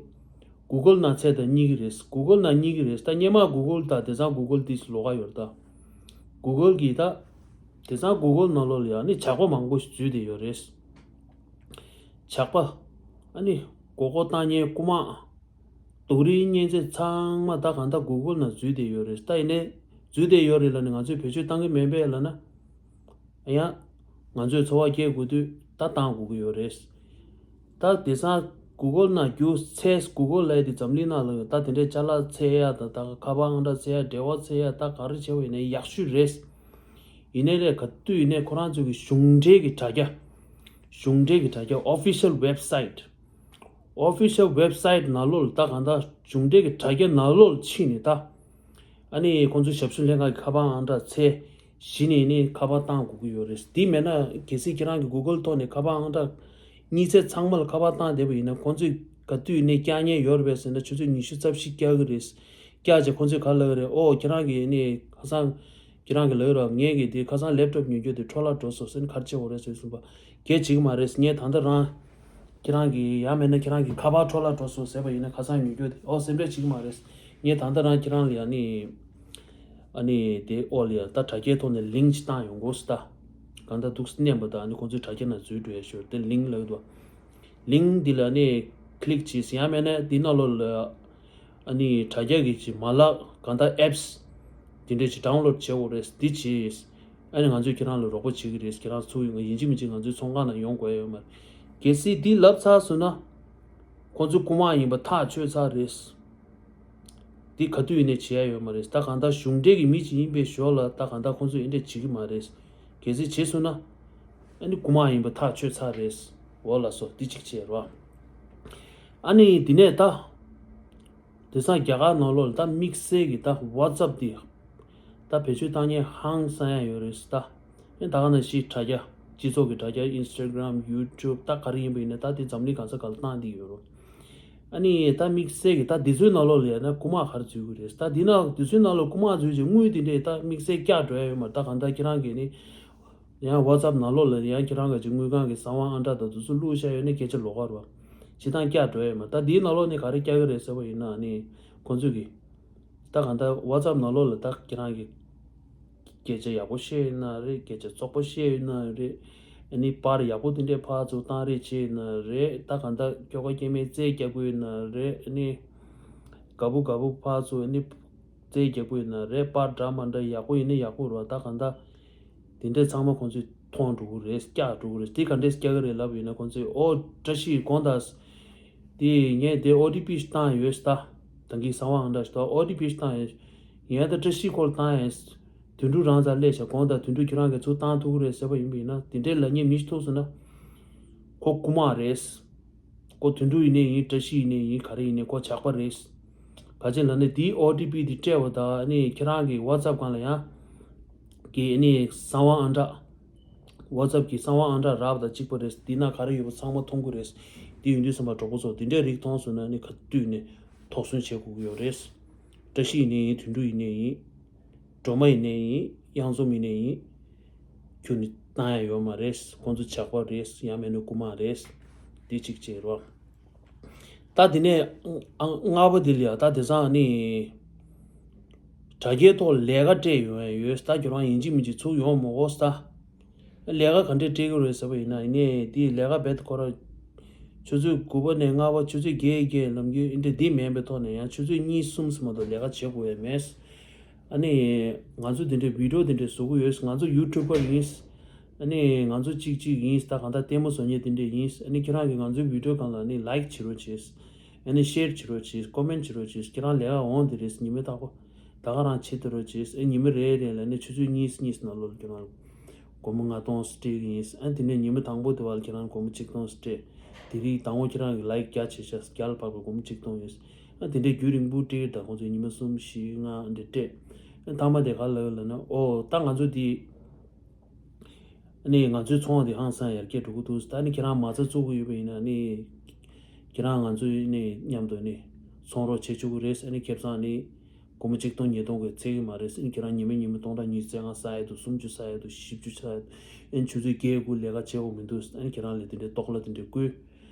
གུ་གལ་ནང་བཙལ་ད་རྙེད་ཀྱི་རེད། གུ་གལ་ནང་རྙེད་ཀྱི་རེད། ད་སྔོན་མ་གུ་གལ་ད་དེང་སང་གུ་གལ་དེ་ལོགས་ཀ་ཡོད་རེད་ད། གུ་གལ་གྱིས་ད་དེང་སང་གུ་གལ་ནང་ལོགས་ལ་ཡ་ཨ་ནི་ཇག་པ་མང་པོ་ཞིག་འཛུལ་བསྡད་ཡོད་རེད། ཇག་པ། ཨ་ནི་མགོ་སྐོར་བཏང་མཁན་རྐུ་མ། དུག་རིགས་གཉན་ཚད་ཚང་མ་ད་གང་ལྟར་གུ་གལ་ནང་འཛུལ་བསྡད་ཡོད་རེད། ད་ཡིན་ནའི་འཛུལ་བསྡད་ཡོད་རེད་ལབ་ནས་ང་ཚོས་བེད་སྤྱོད་བཏང་གི་མེད་པས་ལབ་ན། ཡང་ང་ཚོས་འཚོ་བ་སྐྱེལ་དགོས་དུས་ད་བཏང་དགོས་ཀྱི་ཡོད་རེད། ད་དེང་སང་གུ་གལ་ནང་རྒྱུགས་ཚད། གུ་གལ་ལབ་ཡ་དེ་འཛམ་གླིང་ནང་ལ་ཡོད། ད་དེ་འདྲའི་ཅ་ལག་འཚོལ་ཡ་དང་ད་ཁ་པར་ཨང་གྲངས་འཚོལ་ཡ། འབྲེལ་བ་འཚོལ་ཡ། ད་ག་རེ་བྱས་པ་ཡིན་ནའི་ཡག་ཤོས་རེད། ཡིན་ནའི་རེད། ག་དུས་ཡིན་ནའི་ཁོ་རང་ཚོ་གི་གཞུང་འབྲེལ་གྱི་དྲ་རྒྱ། གཞུང་འབྲེལ་གྱི་དྲ་རྒྱ། ཨོ་ཕི་ཤལ་ཝེབ་སའིཊ། ཨོ་ཕི་ཤལ་ཝེབ་སའིཊ་ནང་ལོགས་ལ་ད་གང་ལྟར་གཞུང་འབྲེལ་གྱི་དྲ་རྒྱ་ནང་ལོགས་ལ་ཕྱིན་ནས་ད། ཨ་ནི་ཁོང་ཚོའི་ཞབས་ཞུ་ལྷན་ཁང་གི་ཁ་པར་ཨང་གྲངས་འཚོལ། གཞི་ནས་ནི་ཁ་པར་བཏང་དགོས་ཀྱི་ཡོད་རེད། དེ་མེད་ན་གལ་སྲིད་ཁྱེད་རང་གི་གུ་གལ་ཐོག་ནས་ཁ་པར་ཨང་གྲངས་རྙེད་ཚད་ཚང་མ་ལ་ཁ་པར་བཏང་བསྡད་པ་ཡིན་ན། ཁོང་ཚོས་ག་དུས་ནས་བཀྱག་ཉེན་ཡོད་རེད་པས་ཟེར་ན་ཆུ་ཚོད་ཉི་ཤུ་རྩ་བཞི་བཀྱག་གི་རེད། བཀྱག་རྗེས་ཁོང་ཚོས་ག་ལབ་ཀྱི་རེད། ཨོ་ཁྱེད་རང་གིས་ནི་ཁ་སང་ཁྱེད་རང་གིས་ལབ་ཀྱི་རེད། ངས་གི་དེ་ཁ་སང་ལེབ་ཊོབ་ཉོ་རྒྱུ་དེ་འཕྲོ་བརླག་འགྲོ་སོང་ཟེར་ནས་ག་རེ་བྱེད་དགོས་རེད་ཟེར་གསུངས་པ། གལ་ཆེ་གི་མ་རེད། ངས་ད་ལྟ་རང་ཁྱེད་རང་གི་ཡང་མིན་ན་ཁྱེད་རང་གི་ཁ་པར་འཕྲོ་བརླག་འགྲོ་སོང་ཟེར་བ་ཡིན་ན་ཁ་སང་ཉོ་རྒྱུ་དེ་ཨོ་སེམས་ཁྲལ་བྱེད་ཀྱི་མ་རེད། ངས་ད་ལྟ་རང་ཁྱེད་རང་ལ་ཡང་ནི་ཨ་ནི་དེ་ཨོ་ལ་ཡ་ད་དྲ་རྒྱའི་ཐོག་ནས་ལིང་ཅིག་བཏང་ཡོང་དགོས་སུ་ད། གང་ལྟར་འདུག་སེ་མནན་པ་དང་ཨ་ནི་ཁོང་ཚོའི་དྲ་རྒྱ་ནང་འཛུལ་འགྲོ་ཡ་ཤོར་དེ་ལིང་ལབ་ཀྱི་འདུག་ལིང་འདི་ལ་ནི་ཀི་ལིག་བྱས། ཡང་མིན་ན་འདི་ནང་ལོགས་ལ་ཨ་ནི་དྲ་རྒྱ་གི་ཅིག་མ་ལག་གང་ལྟར་ཨེབ་སི་དེ་འདྲས་ཅིག་ཌའུན་ལོཌ་བྱེད་དགོས་རེད། འདི་བྱས། ཨ་ནི་ང་ཚོས་ཁྱེད་རང་ལ་རོགས་པ་བྱེད་ཀྱི་རེད། ཁྱེད་རང་ཚུར་ཡོང་གི་ཡིན་གཅིག་མིན་གཅིག་ང་ཚོའི་ཚོང་ཁང་ནང་ཡོང་དགོས་ཡ་ཡོད་མ་རེད། གལ་སྲིད་འདི་ལབ་ཚར་སོང་ན་ཁོང་ཚོ་རྐུ་མ་ཡིན་པ་ཐག་ཆོད་ཚར་རེད། འདི་ག་དུས་ཡིན་ནའི་བྱེད་ཡ་ཡོད་མ་རེད། ད་གང་ལྟར་གཞུང་འབྲེལ་གྱི་མི་ཅིག་ཡིན་པའི་ཞོར་ལ་ད་གང་ལྟར་ཁོང་ཚོས་འདི་འདྲས་བྱེད་ཀྱི་མ་རེད། གལ་སྲིད་བྱས་སོང་ན་ཨ་ནི་རྐུ་མ་ཡིན་པ་ཐག་ཆོད་ཚར་རེད། འོ་ལགས་སོ། འདི་གཅིག་བྱས་རོགས། ཨ་ནི་འདི་ནས་ད། དེང་སང་རྒྱ་གར་ནང་ལོགས་ལ་ད་དམིགས་བསལ་གྱི་ད་ཝ་ཊི་སེབ་འདི་ད་བེད་སྤྱོད་བཏང་མཁན་ཧང་སང་ཡ་ཡོད་རེད་ད། ཨེ་ད་ག་ནང་བཞིན་དྲ་རྒྱ། སྤྱི་ཚོགས་ཀྱི་དྲ་རྒྱ། ཨིན་སི་ཊ་གྷ་རམ། ཡུ་ཊུབ། ད་ག་རེ་ཡིན་པ་ཡིན་ན་ད་དེ་འཛམ་གླིང་གང་ས་ག་ལ་བཏང་བསྡད་ཡོད་རེད། ཨ་ནི་ད་དམིགས་བསལ་གྱི་ད་འདི་ཚོའི་ནང་ལོགས་ལ་ཡ་ན་རྐུ་མ་ག་རེ་འཛུལ་གྱི་རེད། ད་འདི་ན་འདི་ཚོའི་ནང་ལོགས་རྐུ་མ་འཛུལ་རྗེས་དངུལ་དེ་འདྲས་ད་དམིགས་བསལ་བཀྱག་འགྲོ་ཡ་ཡོད་མ་རེད། ད་གང་ལྟར་ཁྱེད་རང་གིས་ནི། ཡང་ཝ་ཊི་སེབ་ནང་ལོགས་ལ་ཡང་ཁྱེད་རང་གི་ཅིག་དངུལ་ཁང་གི་གསང་བ་ཨང་གྲངས་དང་དེ་ཚོ་བླུགས་བཞག་ཡོད་ན་སྐད་ཆ་ལོགས་ཀ་རེད་བ། སྤྱིར་བཏང་བཀྱག་འགྲོ་ཡ་ཡོད་མ་རེད། ད་འདིའི་ནང་ལོགས་ནས་ག་རེ་བཀྱག་གི་རེད་ཟེར་བ་ཡིན་ན་ནི་ཁོང་ཚོས་ཀྱི། ད་གང་ལྟར་ཝ་ཊི་སེབ་ནང་ལོགས་ལ་ད་ཁྱེད་རང་གི་སྐད་ཆ་ཡག་པོ་བཤད་ཡོད་ན་རེད། སྐད་ཆ་བཙོག་པོ་བཤད་ཡོད་ན་རེད། ཨ་ནི་པར་ཡག་པོ་དེ་འདྲས་ཕར་ཚུར་བཏང་རེས་བྱས་ཡོད་ན་རེད། ད་གང་ལྟར་ཁྱོ་ག་སྐྱེ་དམན་རྩེད་རྒྱག་གི་ཡོད་ན་རེད། ཨ་ནི་དགའ་པོ་དགའ་པོ་ཕར་ཚུར་ཨ་ནི་རྩེད་རྒྱག་གི་ཡོད་ན་རེད། པར་འདྲ་མ་འདྲ་ཡག་པོ་ཡིན་ན་ཡག་པོ་རེད་བ། ད་གང་ལྟར། དེ་འདྲས་ཚང་མ་ཁོང་ཚོས་མཐོང་འགྲོ་གི་རེད། བཀྱག་འགྲོ་གི་རེད། དེ་ག་འདྲས་བཀྱག་གི་རེད་ལབ་ཡོད་ན་ཁོང་ཚོས་ཨོ་བཀྲ་ཤིས་དགོངས་དག་དེ་ངས་དེ་ཨོ་ཊི་པི་ཞིག་བཏང་ཡོད་ད། ད་གིན་གསང་བ་ཨང་གྲངས་ཞིག་ད་ཨོ་ཊི་པི་ཞིག་བཏང་ཡོད། ངས་ད་བཀྲ་ཤིས་ཁོ་ལ་བཏང་ཡོད། དོན་གྲུབ་རང་རྩར་སླེབས་ཤག་དགོངས་དག་དོན་གྲུབ་ཁྱེད་རང་གིས་ཚུར་བཏང་ཐུབ་ཀྱི་རེད་ཟེར་བ་ཡིན་པ་ཡིན་ན། དེ་འདྲས་ལབ་མཁན་མི་ཞིག་ཐུག་སོང་ན། ཁོ་རྐུ་མ་རེད། ཁོ་དོན་གྲུབ་ཡིན་ནའི་ཡིན། བཀྲ་ཤིས་ཡིན་ནའི་ཡིན། ག་རེ་ཡིན་ནའི་ཁོ་ཇག་པ་རེད། ག་ཅི་ལབ་ན་དེའི་ཨོ་ཊི་པི་དེ་སྤྲད་པ་དང་ཨ་ནི་ཁྱེད་རང་གི་ཝ་ཊི་སེབ་སྒང་ལ་ཡང་གི་ཨ་ནི་གསང་བ་ཨང་གྲངས། ཝ་ཊི་སེབ་གི་གསང་བ་ཨང་གྲངས་རག་པ་དང་གཅིག་པ་རེད། དེ་ན་ག་རེ་ཡོད་པ་ཚང་མ་མཐོང་གི་རེད། དེ་ཡིན་དུས་ཙམ་པ་གྲོགས་པོ་ཚོ་དེ་འདྲའི་རིགས་མཐོང་སོང་ན་ཨ་ནི་ག་དུས་ནས་དོགས་ཟོན་བྱེད་དགོས་ཀྱི་ཡོད་རེད། བཀྲ་ཤིས་ཡིན་ནའི་ཡིན། དོན་གྲུབ་ཡིན་ནའི་ཡིན། སྒྲོལ་མ་ཡིན་ནའི་ཡིན། གཡང་འཛོམས་ཡིན་ནའི་ཡིན། ཁྱོད་ནི་བཏང་ཡ་ཡོད་མ་རེད། ཁོང་ཚོ་ཇག་པ་རེད། ཡང་མིན་ན་རྐུ་མ་རེད། དེ་གཅིག་བྱས་རོགས། ད་དེ་ནས་ཨ་ལྔ་པ་དེ་ལ་ཡ་ད་དེང་སང་ནི་ དྲ་རྒྱའི་ཐོག་ལས་ཀ་སྤྲད་ཡོང་ཡ་ཡོད་ས། ད་ཁྱོད་རང་ཡིན་གཅིག་མིན་གཅིག་ཚུར་ཡོང་མ་དགོས་ས། ལས་ཀ་ག་འདྲས་སྤྲད་ཀྱི་རེད་ཟེར་བ་ཡིན་ན། ཡིན་ནའི་དེའི་ལས་ཀ་རྦད་དེ་ཁོ་རང་ཆུ་ཚོད་དགུ་པ་ནས་ལྔ་པ། ཆུ་ཚོད་བརྒྱད་བརྒྱད་ལམ་རྒྱུད་འདི་འདྲས་འདི་མིན་པའི་ཐོག་ནས་ཡང་ཆུ་ཚོད་གཉིས་གསུམ་ཙམ་མ་གཏོགས་ལས་ཀ་བྱེད་དགོས་ཡ་མེད། ཨ་ནི་ང་ཚོ་འདི་འདྲའི་བི་ཌིའོ་འདི་འདྲས་བཟོ་གི་ཡོད། ང་ཚོ་ཡུ་ཊུབ་པར་ཡིན། ཨ་ནི་ང་ཚོ་གཅིག་གཅིག་ཡིན། ད་གང་ལྟར་ལྟད་མོ་བཟོ་མཁན་འདི་འདྲས་ཡིན། ཨ་ནི་ཁྱེད་རང་གིས་ང་ཚོའི་བི་ཌིའོ་སྒང་ལ་ཨ་ནི་ལའིཀ་བྱེད་རོགས་བྱེད། ཨ་ནི་ཤེར་བྱེད་རོགས་བྱེད། ཀོ་མེན་བྱེད་རོགས་བྱེད། ཁྱེད་རང་ལས་ཀ་འོང་དེ་རེད། ཉི་མ་རྟག་པར་ད་ག་རང་བྱེད་དེ་རོགས་བྱེད། ཨ་ཉི་མ་རེ་རེ་ལ་ཨ་ནི་ཆུ་ཚོད་གཉིས་གཉིས་ནང་ལོགས་ལ་ཁྱེད་རང་སྒོར་མོ་ལྔ་སྟོང་སྤྲད་ཀྱི་ཡིན། ཨ་དེ་ནས་ཉི་མ་དང་པོ་དེ་བར་ཁྱེད་རང་སྒོར་མོ་གཅིག་སྟོང་སྤྲད། དེ་རིང་དང་པོ་ཁྱེད་རང་གིས་ལའིཀ་བརྒྱ་བྱས་ཤག་བརྒྱ་ལ་བབས་པའི་སྒོར་མོ་གཅིག་སྟོང་ཡོད། ཨ་དེ་འདྲའི་རྒྱུན་རིང་པོ་སྤྲད་ད་ཁོང་ཚོས་ཉི་མ་གསུམ་བཞི་ལྔ་འདྲ་སྤྲད། ཨ་མཐའ་མ་དེ་ག་ལ་ལབ་ན། ཨོ་ད་ང་ཚོ་འདི་ཨ་ནི་ང་ཚོའི་ཚོང་འདི་ཧང་སང་ཡར་རྒྱས་འགྲོ་གི་འདུག་ད་ནི་ཁྱེད་རང་མ་རྩ་བཙུགས་ཀྱི་ཡོད་པ་ཡིན་ན་ནི་ཁྱེད་རང་ང་ཚོའི་ནི་མཉམ་དུ་ནི་ཚོང་རོགས་བྱེད་ཆོག་གི་རེད། ཨ་ནི་ཁེ་བཟང་ནི་སྒོར་མོ་གཅིག་སྟོང་ཉིས་སྟོང་གི་ཚད་ཀྱི་མ་རེད། ཨ་ནི་ཁྱེད་རང་ཉི་མ་ཉི་མ་སྟོང་ཕྲག་ཉི་ཤུ་རྩ་ལྔ་བསགས་ཡ་འདུག་སུམ་ཅུ་བསགས་ཡ་འདུག་བཞི་བཅུ་བསགས་ཡ་འདུག་ཨ་ནི་ཆུ་ཚོད་བརྒྱད་དགུ་ལས་ཀ་བྱེད་དགོས་མི་འདུག་ཨ་ནི་ཁྱེད་རང་ལ་དེ་འདྲའི་ལྟོགས་ལ་དེ་འདྲའི་བསྐུལ།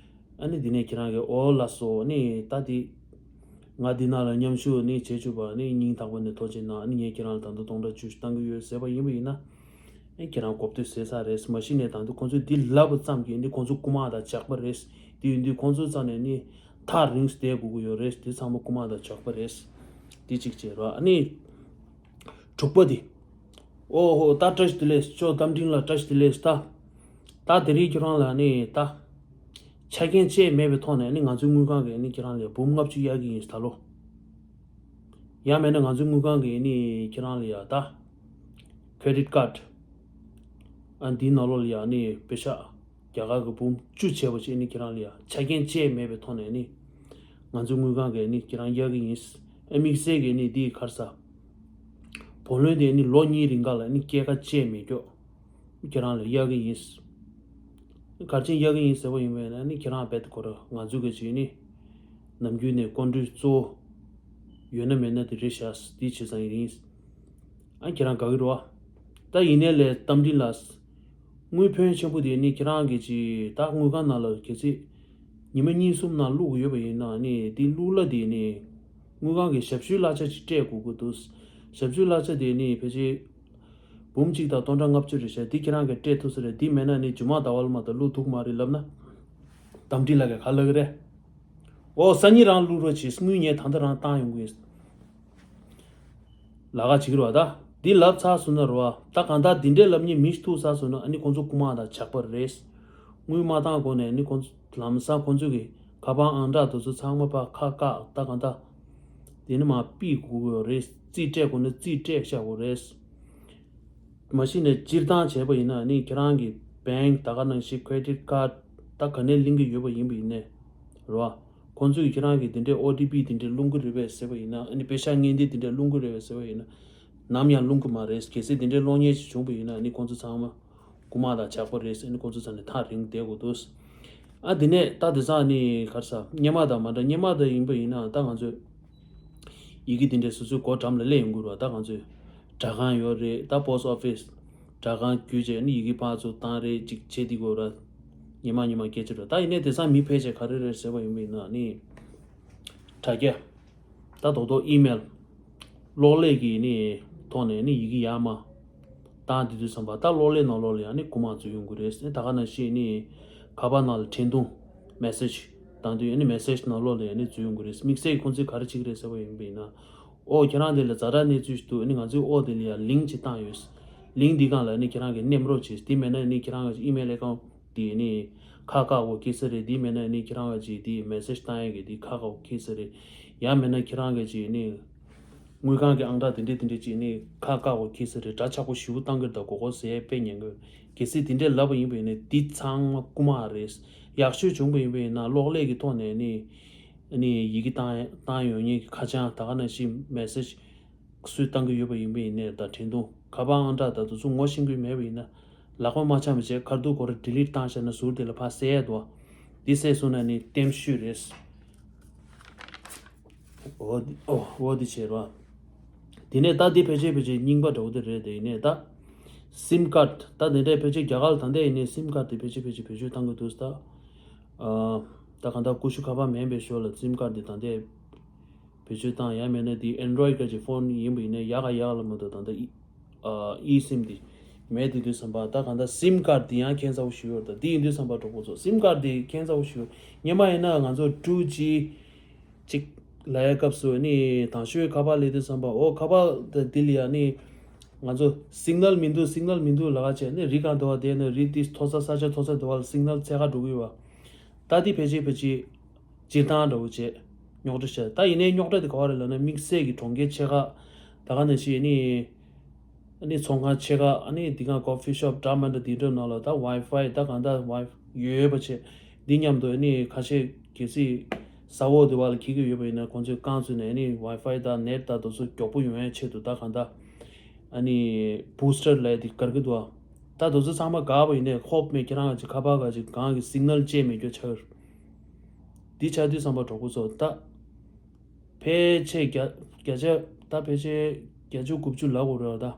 ཨ་ནི་དེ་ནས་ཁྱེད་རང་གིས་ཨོ་ལགས་སོ་ཨ་ནི་ད་དེ་ང་འདི་ནང་ལ་མཉམ་ཞུགས་ནི་བྱེད་བཅུག་པ་ནི་སྙིང་ཐག་པ་ནས་ཐུགས་རྗེ་གནང་། ནི་ངས་ཁྱེད་རང་ལ་ད་དུང་སྟོང་ཕྲག་བཅུ་བཞི་བཏང་གི་ཡོད་ཟེར་བ་ཡིན་པ་ཡིན་ན། ཨེ་ཁྱེད་རང་གོ་བསྡུར་བཟོས་ཚར་རེད། མ་གཞི་ནས་ད་དུང་ཁོང་ཚོས་འདི་ལབ་པ་ཙམ་གྱིས་ནི་ཁོང་ཚོ་རྐུ་མ་དང་ཇག་པ་རེད། དེ་ཡིན་དུས་ཁོང་ཚོའི་རྩ་ནས་ནི་ཐག་རིང་བསྡད་དགོས་ཀྱི་ཡོད་རེད། དེ་ཚང་མ་རྐུ་མ་དང་ཇག་པ་རེད། དེ་གཅིག་བྱས་རོགས། ཨ་ནི་དྲུག་པ་དེ། ཨོ་ཧོ། ད་བཀྲ་ཤིས་བདེ་ལེགས། ཅོ་རྟ་མགྲིན་ལགས་བཀྲ་ཤིས་བདེ་ལེགས། ད་ད་དེ་རིང་ཁྱོད་རང་ལ་ནི་ད་ཆ་རྐྱེན་བཅས་མེད་པའི་ཐོག་ནས་ནི་ང་ཚོའི་དངུལ་ཁང་གིས་ནི་ཁྱེད་རང་ལ་འབུམ་ལྔ་བཅུ་གཡར་གྱི་ཡིན་ད་ལོ། ཡང་མེད་ན་ང་ཚོའི་དངུལ་ཁང་གིས་ནི་ཁྱེད་རང་ལ་ཡ་ད་ཁེ་རེ་ཌིཊ་ཀཱཌ་ཨ་འདིའི་ནང་ལོགས་ལ་ཡ་ནི་པེ་ཤག་རྒྱ་གར་གྱི་འབུམ་བཅུ་བྱས་པ་ཅིག་ནི་ཁྱེད་རང་ལ་ཡ་ཆ་རྐྱེན་བཅས་མེད་པའི་ཐོག་ནས་ནི་ང་ཚོའི་དངུལ་ཁང་གིས་ནི་ཁྱེད་རང་གཡར་གྱི་ཡིན། ཨ་དམིགས་བསལ་གྱིས་ནི་འདི་ག་རེ་ཟ། བུ་ལོན་དེ་ནི་ལོ་གཉིས་རིང་ག་ལ་ནི་སྐྱེད་ཀ་བཅས་མེད་ཀྱོག་ཁྱེད་རང་ལ་གཡར་གྱི་ཡིན། ག་རེ་བྱས་གཡར་གྱི་ཡིན་ཟེར་བ་ཡིན་པས་ན་ནི་ཁྱེད་རང་རྦད་དེ་ཁོ་ར་ང་ཚོ་གི་བྱས་ནི་ནམ་རྒྱུན་ནས་ཀོན་ཀྲིཊ་གཙོ་བོ་ཡོད་ན་མེད་ན་དེ་རེད་ཤག་འདི་བྱས་ཙང་ཡིན། ཨ་ཁྱེད་རང་དགའ་གི་རེད་བ། ད་ཡིན་ནའི་ལས་རྟ་མགྲིན་ལགས། དངུལ་ཕོན་ཆེན་པོ་དེ་ནི་ཁྱེད་རང་གིས་ཅིག་ད་དངུལ་ཁང་ནང་ལ་གལ་སྲིད་ཉི་མ་གཉིས་གསུམ་ནང་བླུག་གི་ཡོད་པ་ཡིན་ན་ནི་དེ་བླུག་གླ་དེ་ནི་དངུལ་ཁང་གི་ཞབས་ཞུའི་གླ་ཆ་ཅིག་སྤྲད་དགོས་ཀྱི་འདུག་ཞབས་ཞུའི་གླ་ཆ་དེ་ནི་ཕལ་ཆེར་འབུམ་གཅིག་དང་སྟོང་ཕྲག་ལྔ་བཅུ་རེད་ཤག་འདི་ཁྱེད་རང་གིས་སྤྲད་ཐུབ་ས་རེད། འདི་མེད་ན་ནི་ཇུ་མ་ཟླ་བ་ལ་མ་གཏོགས་བླུག་ཐུབ་མ་རེད་ལབ་ན། རྟ་མགྲིན་ལགས་ཀྱིས་ག་ལབ་ཀྱི་རེད། ཨོ་སང་ཉིན་རང་བླུག་རོགས་བྱེད། དངུལ་ངས་ད་ལྟ་རང་བཏང་ཡོང་གི་ཡིན། ལབ་ཀྱི་རེད་བ། ད་འདི་ལབ་ཚར་སོང་ན་རེད་བ། ད་གང་ལྟར་འདི་འདྲས་ལབ་མཁན་མི་ཞིག་ཐུག་ཚར་སོང་ན་ཨ་ནི་ཁོང་ཚོ་རྐུ་མ་དང་ཇག་པ་རེད། དངུལ་མ་བཏང་གོང་ནས་ཨ་ནི་ཁོང་ཚོ་ལམ་སང་ཁོང་ཚོ་གི་ཁ་པར་ཨང་གྲངས་དེ་ཚོ་ཚང་མ་ཕར་ཁ་བཀག་ད་གང་ལྟར་དེ་ནི་མར་ཕུད་དགོས་ཀྱི་ཡོད་རེད། རྩིས་སྤྲད་དགོས་ན་རྩིས་སྤྲད་བཞག་དགོས་རེད། མ་གཞི་ནས་སྤྱིར་བཏང་བྱས་པ་ཡིན་ན་ནི་ཁྱེད་རང་གི་བེང་ད་ག་ནང་བཞིན་ཁེ་རེ་ཌིཊ་ཀཱཌ་ད་ག་ནས་ལེན་གྱི་ཡོད་པ་ཡིན་པ་ཡིན་ནའི་རེད་བ། ཁོང་ཚོས་ཁྱེད་རང་གི་དེ་འདྲའི་ཨོ་ཊི་པི་དེ་འདྲའི་སློང་གི་རེད་པས་ཟེར་བ་ཡིན་ན། ཨ་ནི་པེ་ཤག་ངན་འདི་དེ་འདྲའི་སློང་གི་རེད་པས་ཟེར་བ་ཡིན་ན། ནམ་ཡང་སློང་གི་མ་རེད། གལ་སྲིད་དེ་འདྲའི་སློང་མཁན་ཞིག་བྱུང་པ་ཡིན་ན་ནི་ཁོང་ཚོ་ཚང་མ་རྐུ་མ་དང་ཇག་པ་རེད་ཟེར་ནི་ཁོང་ཚོ་ཚང་ནས་ཐག་རིང་བསྡད་དགོས་འདུག་ཨ་དེ་ནས་ད་དེང་སང་ནི་ག་རེ་ཟ། སྔོན་མ་དང་མ་འདྲ། སྔོན་མ་དང་ཡིན་པ་ཡིན་ན་ད་ང་ཚོས་ཡི་གེ་དེ་འདྲའི་སོ་སོའི་སྒོ་འགྲམ་ལ་སླེབས་ཡོང་གི་རེད་བ། ད་ང་ཚོས་སྦྲག་ཁང་ཡོད་རེད། ད་པོ་སི་ཊི་ཨོ་ཕི་སི་སྦྲག་ཁང་བརྒྱུད་བྱས་ནི་ཡི་གེ་ཕར་ཚུར་བཏང་རེས་ཅིག་བྱེད་དེ་དགོས་ར། ཉི་མ་ཉི་མ་སྐད་ཆ་རེད། ད་ཡིན་ནའི་དེང་སང་མི་ཕལ་ཆེར་ག་རེ་རེད་ཟེར་བ་ཡིན་པ་ཡིན་ན་ནི་དྲ་རྒྱ། ད་རྡོག་རྡོག་ཨི་མེལ། གློག་ཀླད་ཀྱི་ནི་ཐོག་ནས་ནི་ཡི་གེ་ཡར་མར་བཏང་དེ་དུས་ཙམ་པ་ད་གློག་ཀླད་ནང་ལོགས་ལ་ཡང་ནི་རྐུ་མ་འཛུལ་ཡོང་གི་རེད། ད་ག་ནང་བཞིན་ནི་ཁ་པར་ནང་ལ་འཕྲིན་ཐུང་མེ་སེ་ཇི་བཏང་དུས་ཡང་ནི་མེ་སེ་ཇི་ནང་ལོགས་ལ་ཡང་ནི་འཛུལ་ཡོང་གི་རེད། དམིགས་བསལ་གྱི་ཁོང་ཚོས་ག་རེ་བྱེད་ཀྱི་རེད་ཟེར་བ་ཡིན་པ་ཡིན་ན། ཨོ་ཁྱེད་རང་དེ་ལ་ཛ་དྲག་གནས་ཚུལ་ཞིག་འདུག་ཨ་ནི་ང་ཚོའི་ཨོ་དེ་ལ་ཡང་ལིང་ཅིག་བཏང་ཡོད། ལིང་འདི་སྒང་ལ་ནི་ཁྱེད་རང་གིས་མནན་རོགས་བྱེད། དེ་མེད་ན་ནི་ཁྱེད་རང་གི་ཨི་མེལ་ཨེ་ཀའུན་ཊི་དེ་ནི་ཁ་བཀག་འགོག་ཁེལ་ས་རེད། དེ་མེད་ན་ནི་ཁྱེད་རང་གི་ཅིག་དེ་མེ་སེ་ཇི་བཏང་ཡས་ཀྱི་དེ་ཁ་བཀག་འགོག་ཁེལ་ས་རེད། ཡང་མེད་ན་ཁྱེད་རང་གི་ཅིག་ནི་དངུལ་ཁང་གི་ཨང་གྲངས་དེ་འདྲས་དེ་འདྲས་ཅིག་ནི་ཁ་བཀག་འགོག་ཁེལ་ས་རེད། སྒྲ་ཆག་པོ་ཞེ་པོ་བཏང་གི་རེད། ད་གོ་གོ་ཟེར་ཡས་དཔེ་ཉན་གི། གལ་སྲིད་དེ་འདྲས་ལབ་པ་ཡིན་པ་ཡིན་ན་འདི་ཚང་མ་རྐུ་མ་རེད། ཡག་ཤོས་བྱུང་པ་ཡིན་པ་ཡིན་ན་གློག་ཀླད་ཀྱི་ཐོག་ནས་ནི་ནི་ཡི་གེ་བཏང་བཏང་ཡོང་མཁན་གྱི་ཁ་བྱང་ད་ག་ནང་བཞིན་མེ་སེ་ཇི་སུས་བཏང་གི་ཡོད་པ་ཡིན་པ་ཡིན་ནའི་ད་འཕྲིན་ཐུང་ཁ་པར་ཨང་གྲངས་ད་དེ་ཚོ་ངོ་ཤེས་ཀྱི་མེད་པ་ཡིན་ན་ལག་པ་མ་འཆང་བ་བྱས་ཁ་ཐུག་ཁོ་རང་ཌི་ལིཊ་བཏང་བཞག་ན་ཟུར་དེ་ལ་ཕར་གསལ་ཡས་འདུག་འདི་གསལ་སོང་ན་ནི་ལྟད་མོ་བཤུས་རེད། འོ་འདི་འོ་འོ་འདི་བྱས་རོགས། དེ་ནས་ད་འདི་ཕལ་ཆེར་ཕལ་ཆེར་རྙིང་པ་འདྲ་བོ་དེ་རེད། དེ་ཡིན་ནའི་ད་སིམ་ཀཱཌ་ད་དེ་འདྲའི་ཕལ་ཆེར་རྒྱ་གར་ལ་ད་ལྟ་ཡིན་ནའི་སིམ་ཀཱཌ་དེ་ཕལ་ཆེར་ཕལ་ཆེར་བེད་སྤྱོད་བཏང་གི་འདུག་ད་ཨ་ད་གང་ལྟར་ཀུ་ཤུ་ཁ་པར་མིན་པའི་ཞོར་ལ་སིམ་ཀཱཌ་དེ་ད་ལྟའི་ བེད་སྤྱོད་བཏང་ཡང་མེད་ན་དེ་Android་ག་ཅིག་ཕོན་ཡིན་པ་ཡིན་ན་ཡག་ག་ཡག་ལ་མ་གཏོགས་ད་ལྟ་ཨི་ཨ་ཨི་སིམ་དེ་མེད་དེ་དུས་ཙམ་པ་ད་གང་ལྟར་སིམ་ཀར་དེ་ཡང་ཁྱད་མཚར་པོ་ཞིག་ཡོད་རེད། ད་དེ་ཡིན་དུས་ཙམ་པ་གྲོགས་པོ་ཚོ་སིམ་ཀར་དེ་ཁྱད་མཚར་པོ་ཞིག་ཡོད། སྔོན་མ་ཡིན་ན་ང་ཚོ་two G་ཅིག་ལ་ཡ་སྐབས་སུ་ནི་དང་ཤོས་ཁ་པར་ལས་དུས་ཙམ་པ་ཨོ་ཁ་པར་དེ་དེ་ལ་ཡ་ནི་ང་ཚོ་སིག་ནལ་མི་འདུག་སིག་ནལ་མི་འདུག་ལབ་ཀ་བྱས་ནི་རི་གང་འདུག་བ་དེ་ནི་རི་དེ་མཐོ་ས་ས་ཆ་མཐོ་ས་འདུག་བ་ལ་སིག་ནལ་འཚོལ་ག་འགྲོ་གི་ཡོད་བ། ད་དེ་ཕལ་ཆེར་ཕལ་ཆེར་སྤྱིར་བཏང་འདྲ་བོ་བྱས་རྙོག་དྲ་བཤད། ད་ཡིན་ནའི་རྙོག་དྲ་དེ་ག་བ་རེད་ལབ་ན་དམིགས་བསལ་གྱི་གྲོང་ཁྱེར་ཆེ་ཁག་ད་ག་ནང་བཞིན་ནི་ཨ་ནི་ཚོང་ཁང་ཆེ་ཁག་ཨ་ནི་འདི་ག་ཀོ་ཕི་ཤོབ་འདྲ་མི་འདྲ་འདི་འདྲ་ནང་ལ་ད་ཝའི་ཕའི་ད་གང་ལྟར་ཝའི་ཡོད་པ་བྱས་འདི་མཉམ་དུ་ཨ་ནི་ཁ་ཤས་གལ་སྲིད་ས་འོག་དེ་བ་ལ་འཁྱེར་གྱི་ཡོད་པ་ཡིན་ན་ཁོང་ཚོས་རྐང་བཙུགས་ནས་ཨ་ནི་ཝའི་ཕའི་ད་ནེཊ་ད་དེ་ཚོ་མགྱོགས་པོ་ཡོང་ཡའི་ཆེད་དུ་ད་གང་ལྟར་ཨ་ནི་བུ་སི་ཊར་ལབ་ཡ་དེ་བཀར་གྱི་འདུག་ཨ། ད་དེ་ཚོ་ཚང་མ་བཀག་པ་ཡིན་ནའི་ཧོབ་མེད་ཁྱེད་རང་གི་ཁ་པར་ག་ཅིག་གང་གི་སིག་ནལ་བཅད་མེད་རྒྱུ་ཆགས་ཡོད། འདི་ཆགས་དུས་ཙམ་པ་གྲོགས་པོ་ཚོ་ད། ཕལ་ཆེར་བརྒྱ་བརྒྱ་ཆ་ད་ཕལ་ཆེར་བརྒྱད་ཅུ་དགུ་བཅུ་ལབ་དགོས་རེད་བ་ད།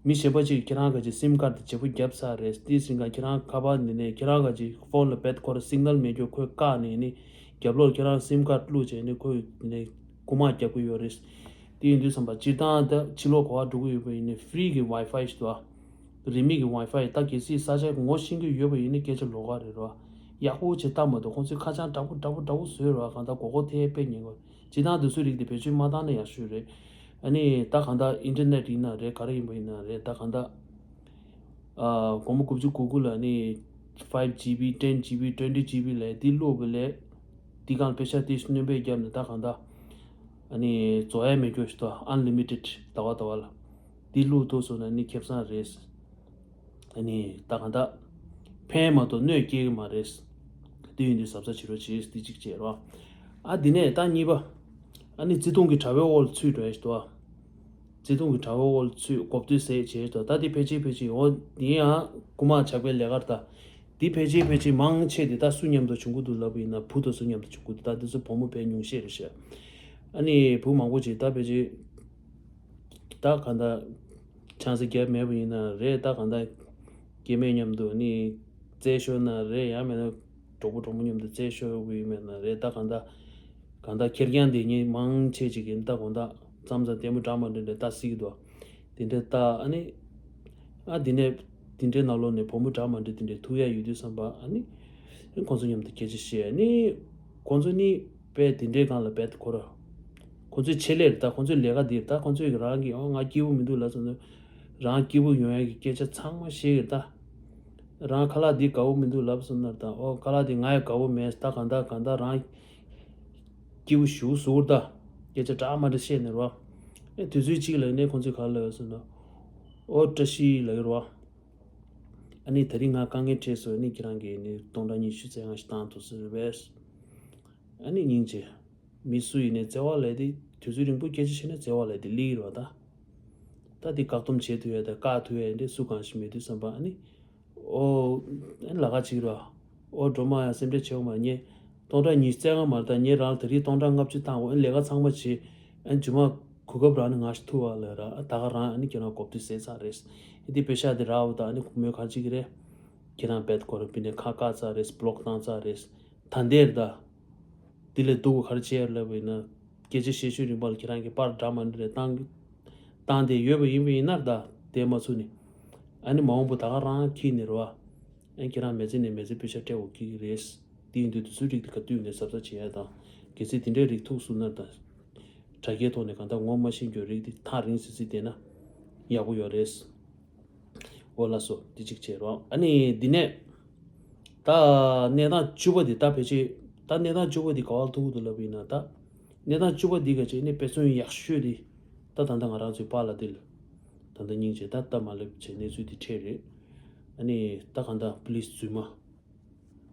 མི་གཞན་པ་ཅིག་ཁྱེད་རང་ག་ཅིག་སིམ་ཀར་དེ་བརྗེ་པོ་བརྒྱབ་ཚར་རེད། དེའི་སིམ་ཀར་ཁྱེད་རང་ཁ་པར་འདི་ནས་ཁྱེད་རང་ག་ཅིག་ཕོན་ལ་བེད་ཁོ་ར་སིག་ནལ་མེད་རྒྱུ་ཁོས་བཀག་ནས་ནི་རྒྱབ་ལོགས་ཁྱེད་རང་སིམ་ཀར་བླུགས་བྱས་ནི་ཁོས་ནི་རྐུ་མ་རྒྱབ་གི་ཡོད་རེད། དེ་ཡིན་དུས་ཙམ་པ་སྤྱིར་བཏང་ད་ཕྱི་ལོགས་ག་བ་འགྲོ་གི་ཡོད་པ་ཡིན་ནི་ཧྥི་རི་གི་ཝའི་ཕའི་ཞིག་འདུག་ཨ། རིན་མེད་ཀྱི་ཝའི་ཕའི་ད་གལ་སྲིད་ས་ཆ་ངོ་ཤེས་ཀྱི་ཡོད་པ་ཡིན་ན་སྐད་ཆ་ལོགས་ཀ་རེད་རོ། ཡག་པོ་བྱེད་སྟབས་མ་གཏོགས་ཁོང་ཚོས་ཁ་བྱང་འདྲ་པོ་འདྲ་པོ་འདྲ་པོ་བཟོས་རོ། གང་ལྟར་མགོ་སྐོར་ཐེབས་པས་ཉེན་ཁ། སྤྱིར་བཏང་དེ་ཚོའི་རིགས་དེ་བེད་སྤྱོད་མ་བཏང་ན་ཡག་ཤོས་རེད། ཨ་ནི་ད་གང་ལྟར་ཨིན་ཊར་ནེཊ་ཡིན་ན་རེད་ག་རེ་ཡིན་པ་ཡིན་ན་རེད་ད་གང་ལྟར། ཨ་སྒོར་མོ་དགུ་བཅུ་གོ་དགུ་ལ་ནི་five G B ten G B twenty G B ལས་འདི་བླུགས་པ་ལས་འདི་གང་པེ་ཤ་དེ་སྣོན་པས་བརྒྱབ་ནས་ད་གང་ལྟར། ཨ་ནི་རྫོགས་ཡ་མེད་རྒྱུ་ཞིག་ཏུ་ཨན་ལི་མི་ཊེཌ་ཟླ་བ་ཟླ་བ་ལ། འདི་བླུགས་ཐུབ་སོང་ན་ནི་ཁེ་བཟང་རེད། ཨ་ནི་ད་གང་ལྟར་ཕན་མ་གཏོགས་གནོད་སྐྱེལ་གི་མ་རེད། དེ་ཡིན་དུས་གཟབ་གཟབ་བྱེད་རོགས་བྱེད་དེ་གཅིག་བྱས་རོགས། ཨ་འདི་ནས་ད་གཉིས་པ། ཨ་ནི་བརྩེ་དུང་གི་དྲ་བའི་འོག་ལ་ཚུད་འགྲོ་ཡ་ཞིག་འདུག་ཨ། བརྩེ་དུང་གི་དྲ་བའི་འོག་ལ་ཚུད་གོ་བསྡུར་ཟེར་བྱས་ཞིག་འདུག་ད་འདི་ཕལ་ཆེར་ཕལ་ཆེར་འོ་འདི་ཡང་རྐུ་མ་ཇག་པའི་ལས་ཀར་ད། འདི་ཕལ་ཆེར་ཕལ་ཆེར་མང་ཆེ་འདི་ད་སུ་མཉམ་དུ་བྱུང་གི་འདུག་ལབ་པ་ཡིན་ན་བུ་དང་སུ་མཉམ་དུ་བྱུང་གི་འདུག་ད་འདི་ཚོ་བུ་མོ་དཔེ་ཉུང་ཤས་རེད་ཤག་ཨ་ནི་བུ་མང་པོ་ཅིག་ད་ཕལ་ཆེར། ད་གང་ལྟར་ཆང་ས་བརྒྱབ་མེད་པ་ཡིན་ན་རེད་ད་གང་ལྟར་སྐྱེ་དམན་མཉམ་དུ་ནི་རྩེད་ཤོར་ན་རེད་ཡང་མེད་ན་གྲོགས་པོ་གྲོགས་མོ་མཉམ་དུ་རྩེད་ཤོར་བ་ཡིན་མེད་ན་རེད་ད་གང་ལྟར་གང་ལྟར་ཁེར་རྐྱང་དེ་ཉིད་མང་ཆེ་ཅིག་གིས་ད་དགོང་དག་མཚམས་མཚམས་ལྟད་མོ་འདྲ་མ་འདྲ་འདྲ་ལྟ་སྲིད་ཀྱི་འདུག་དེ་འདྲ་ལྟ་ཨ་ནི་ཨ་དེ་ནས་དེ་འདྲའི་ནང་ལོགས་ནས་བུ་མོ་འདྲ་མ་འདྲ་དེ་འདྲའི་ཐུག་ཡ་ཡོད་དུས་བསམ་པ་ཨ་ནི་ཁོང་ཚོ་མཉམ་དུ་སྐད་ཆ་བཤད་ཨ་ནི་ཁོང་ཚོ་ནི་དཔེ་དེ་འདྲའི་སྒང་ལ་རྦད་དེ་ཁོ་ར། ཁོ་ཚོའི་ཆེད་ལས་རེད་ད། ཁོ་ཚོའི་ལས་ཀ་འདི་རེད་ད། ཁོ་ཚོས་རང་གི་ཨོ་ང་སྐྱིད་པོ་མི་འདུག་ལབ་སོང་ན། རང་སྐྱིད་པོ་ཡོང་ཡ་གི་སྐད་ཆ་ཚང་མ་བཤད་ཀྱི་རེད་ད། རང་ཁ་ལག་འདི་དགའ་པོ་མི་འདུག་ལབ་སོང་ན་ད་ཨོ་ཁ་ལག་འདི་ང་ཡང་དགའ་པོ་མེད་ད་གང་ལྟར་གང་ལྟར་རང་སྐྱིད་པོ་ཞུ་ཟུར་ད། སྐད་ཆ་འདྲ་མ་འདྲ་བཤད་ནས་རོ། ཨེ་དུས་ཚོད་གཅིག་ལ་ནས་ཁོ་ཚོས་ག་ལབ་སོང་ན། ཨོ་བཀྲ་ཤིས་ལབ་ཀྱི་རོ། ཨ་ནི་ད་རིང་ང་དཀའ་ངལ་འཕྲད་སོང་ཨ་ནི་ཁྱེད་རང་གིས་ནི་སྟོང་ཕྲག་ཉི་ཤུ་རྩ་ལྔ་ཞིག་བཏང་ཐུབ་སོང་རེད་པས། ཨ་ནི་སྙིང་རྗེ། མི་སུ་ཡིན་ནའི་བརྩེ་བ་ལས་དེ་དུས་ཚོད་རིང་པོ་སྐད་ཆ་བཤད་ན་བརྩེ་བ་ལས་དེ་ལི་རོ་ད། ད་དེ་བཀག་སྡོམ་བྱེད་ཐུབ་ཡ་ད་བཀག་ཐུབ་ཡ་འདི་སུ་གང་ཞིག་མེད་དུས་བསམ་པ་ཨ་ནི། ཨོ། ཨ་ནི་ལ་ཁ་ཅིག་རོ། ཨོ་སྒྲོལ་མ་ཡང་སེམས་ཁྲལ་བྱེད་འོ་མ་ངས། སྟོང་ཕྲག་ཉི་ཤུ་རྩ་ལྔ་མ་རེད་ད་ངས་རང་ལ་ད་རེས་སྟོང་ཕྲག་ལྔ་བཅུ་བཏང་འོ་ཨ་ནི་ལས་ཀ་ཚང་མ་བྱེད། ཨ་ནི་རྗེས་མ་གོ་སྐབས་རག་ན་ང་ཞིག་ཐུག་བ་ལ་ར་ཨ་ད་ག་རང་ཨ་ནི་ཁྱེད་རང་གོ་བསྡུར་ཟས་ཚར་རེད། ཨ་དེ་པེ་ཤ་དེ་རག་འོ་ད་ཨ་ནི་ཁོ་མོས་ག་ཅིག་རེད། ཁྱེད་རང་རྦད་ཁོ་རང་པི་ནས་ཁ་བཀག་ཚར་རེད་བྷི་ལོག་བཏང་ཚར་རེད། ད་འདིར་ད། འདི་ལས་སྡུག་ག་རེ་བྱས་ལབ་པ་ཡིན་ན། སྐད་ཆ་བཤད་ཤུལ་རིང་པ་ལ་ཁྱེད་རང་གིས་པར་འདྲ་མ་འདྲ་རེ་བཏང་། བཏང་སྟེ་ཡོད་པ་ཡིན་པ་ཡིན་ན་ད་དེ་མ་ཚུགས་ནས། ཨ་ནི་མ་འོངས་པ་ད་ག་རང་འཁྱེར་ནས་རེད་བ། ཨ་ནི་ཁྱེད་རང་མི་ཚེ་ནས་མི་ཚེ་པེ་ཤ་སྤྲད་དགོས་ཀྱི་རེད། དེ་ཡིན་དུས་དུས་ཚོད་རིགས་དེ་ག་དུས་ནས་གཟབ་གཟབ་བྱེད་ཡ་དང་། གལ་སྲིད་དེ་འདྲའི་རིགས་ཐུག་སོང་ན་ད། དྲ་རྒྱའི་ཐོག་ནས་གང་ལྟར་ངོ་མ་ཤེས་རྒྱུ་རིགས་དེ་ཐག་རིང་སི་སི་བསྡད་ན་ཡག་པོ་ཡོད་རེད། འོ་ལགས་སོ་འདི་གཅིག་བྱས་རོགས། ཨ་ནི་འདི་ནས་ད་གནས་སྟངས་བཅུ་པ་འདི་ད་ཕལ་ཆེར་ད་གནས་སྟངས་བཅུ་པ་འདི་ག་བ་ལ་ཐུག་གི་འདུག་ལབ་ཡིན་ན་ད། གནས་སྟངས་བཅུ་པ་འདི་ག་ཅིག་ནི་དཔེ་མཚོན་ཡག་ཤོས་འདི་ད་ད་ལྟ་ང་རང་ཚོའི་པཱ་ལགས་འདི་ལ་ད་ལྟ་སྙིང་རྗེ་ད་སྟབས་མ་ལེགས་བྱས་གནས་ཚུལ་འདི་འཕྲད་རེད། ཨ་ནི་ད་གང་ལྟར་པུ་ལིས་རྫུན་མ།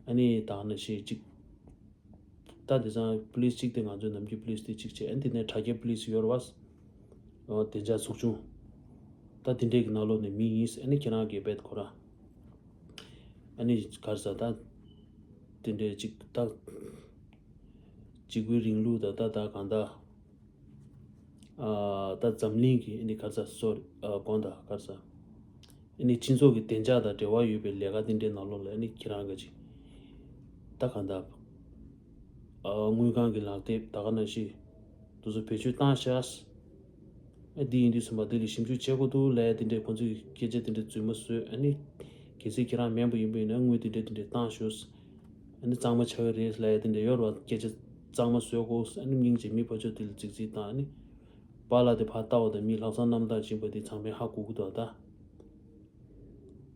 ཨ་ནི་ད་ག་ནང་བཞིན་གཅིག་ད་དེང་སང་པུ་ལིས་གཅིག་དེ་ང་ཚོའི་ནམ་རྒྱུན་པུ་ལིས་དེ་གཅིག་བྱས་ཨ་ནི་དེ་ནས་དྲ་རྒྱའི་པུ་ལིས་ཡོད་རེད་བ། ཨོ་བདེ་འཇགས་ཚོགས་ཆུང་། ད་དེ་འདྲས་ཀྱི་ནང་ལོགས་ནས་མི་ཡིན་ཨ་ནི་ཁྱེད་རང་གིས་རྦད་ཁོ་རང་། ཨ་ནི་ག་རེ་ཟ་ད། དེ་འདྲས་གཅིག་ད། འཇིགས་སྐུལ་རིང་ལུགས་ད་ད་ད་གང་ད། ཨ་ད་འཛམ་གླིང་གི་ཨ་ནི་ག་རེ་ཟ་སོ་རི་ཨ་དགོངས་དག་ག་རེ་ཟ། ཨ་ནི་སྤྱི་ཚོགས་ཀྱི་བདེ་འཇགས་དང་འབྲེལ་བ་ཡོད་པའི་ལས་ཀ་དེ་འདྲའི་ནང་ལོགས་ལ་ཨ་ནི་ཁྱེད་རང་ག་ཅིག་ད་གང་ལྟར། ཨ་དངུལ་ཁང་གི་ལག་དེབ་ད་ག་ནང་བཞིན། དེ་ཚོ་བེད་སྤྱོད་བཏང་ཤག་ཨ་འདི་ཡིན་དུས་ཙམ་པ་འདི་ལ་ཞིབ་འཇུག་བྱེད་དགོས་འདུག་ལབ་ཡ་དེ་འདྲའི་ཁོང་ཚོས་སྐད་ཆ་དེ་འདྲ་རྫུན་མ་བཟོས། ཨ་ནི་གལ་སྲིད་ཁྱེད་རང་མིན་པ་ཡིན་པ་ཡིན་ན་དངུལ་དེ་འདྲ་དེ་འདྲ་བཏང་ཤོག་ཨ་ནི་གཙང་མ་ཆགས་ཀྱི་རེད་ལབ་ཡ་དེ་འདྲ་ཡོད་རེད་བ། སྐད་ཆ་གཙང་མ་བཟོས་དགོས། ཨ་ནི་སྙིང་རྗེ་མི་ཕར་ཕྱོགས་དེ་ལ་རྫིག་རྫིག་བཏང་། ཨ་ནི་པཱ་ལགས་དེ་ཕར་ལྟ་བ་དང་མི་ལྷག་བསམ་རྣམ་དག་ཅིག་ཡིན་པ་དེ་ཚང་མས་ཧ་གོ་གི་འདུག་ད།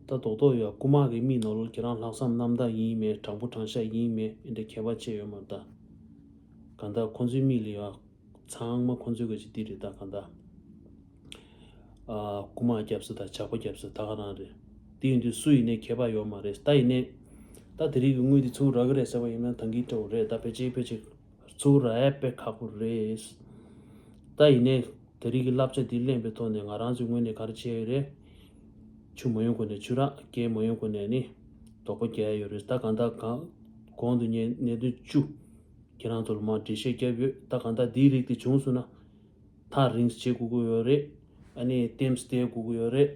ད་རྡོག་རྡོག་ཡ་རྐུ་མ་གི་མིག་ནང་ལོགས་ཁྱེད་རང་ལྷག་བསམ་རྣམ་དག་ཡིན་མེད་དྲང་པོ་དྲང་བཞག་ཡིན་མེད་ཨེ་འདྲ་ཁྱད་པར་ཕྱེ་ཡོད་མ་རེད་ད། གང་ལྟར་ཁོང་ཚོའི་མིག་ལ་ཡ་ཚང་མ་ཁོང་ཚོའི་ག་ཅིག་འདི་རེད་ད། གང་ལྟར་ཨ་རྐུ་མ་རྒྱབ་ས་དང་ཇག་པ་རྒྱབ་ས་ད་ག་རང་རེད། དེ་ཡིན་དུས་སུ་ཡིན་ནའི་ཁྱད་པར་ཡོད་མ་རེད། ད་ཡིན་ནའི་ད་དེ་རིང་གི་དངུལ་འདི་ཚུར་རག་གི་རེད་ཟེར་བ་ཡིན་ན་ད་གིན་འདྲ་བོ་རེད། ད་ཕལ་ཆེར་ཕལ་ཆེར་ཚུར་རག་ཡ་དཔེ་ཁག་པོ་རེད། ད་ཡིན་ནའི་དེ་རིང་གི་བསླབ་བྱ་འདི་ལེན་པའི་ཐོག་ནས་ང་རང་ཚོའི་ངོས་ནས་ག་རེ་བྱས་ཡོད་རེད། ཆུ་མ་ཡོང་གོང་ནས་ཆུ་རགས། རྐྱེན་མ་ཡོང་གོང་ནས་ནི་དོགས་པ་རྒྱག་ཡ་ཡོད་རེད། ད་གང་ལྟར་གང་གོང་དུ་ངས་གནད་དོན་བཅུ་ཁྱེད་རང་ཚོ་ལ་མར་འགྲེལ་བཤད་བརྒྱབ་ཡོད། ད་གང་ལྟར་འདིའི་རིགས་དེ་བྱུང་སོང་ན་ཐག་རིང་བྱེད་དགོས་ཀྱི་ཡོད་རེད། ཨ་ནི་ལྟེམ་སྟེ་དགོས་ཀྱི་ཡོད་རེད།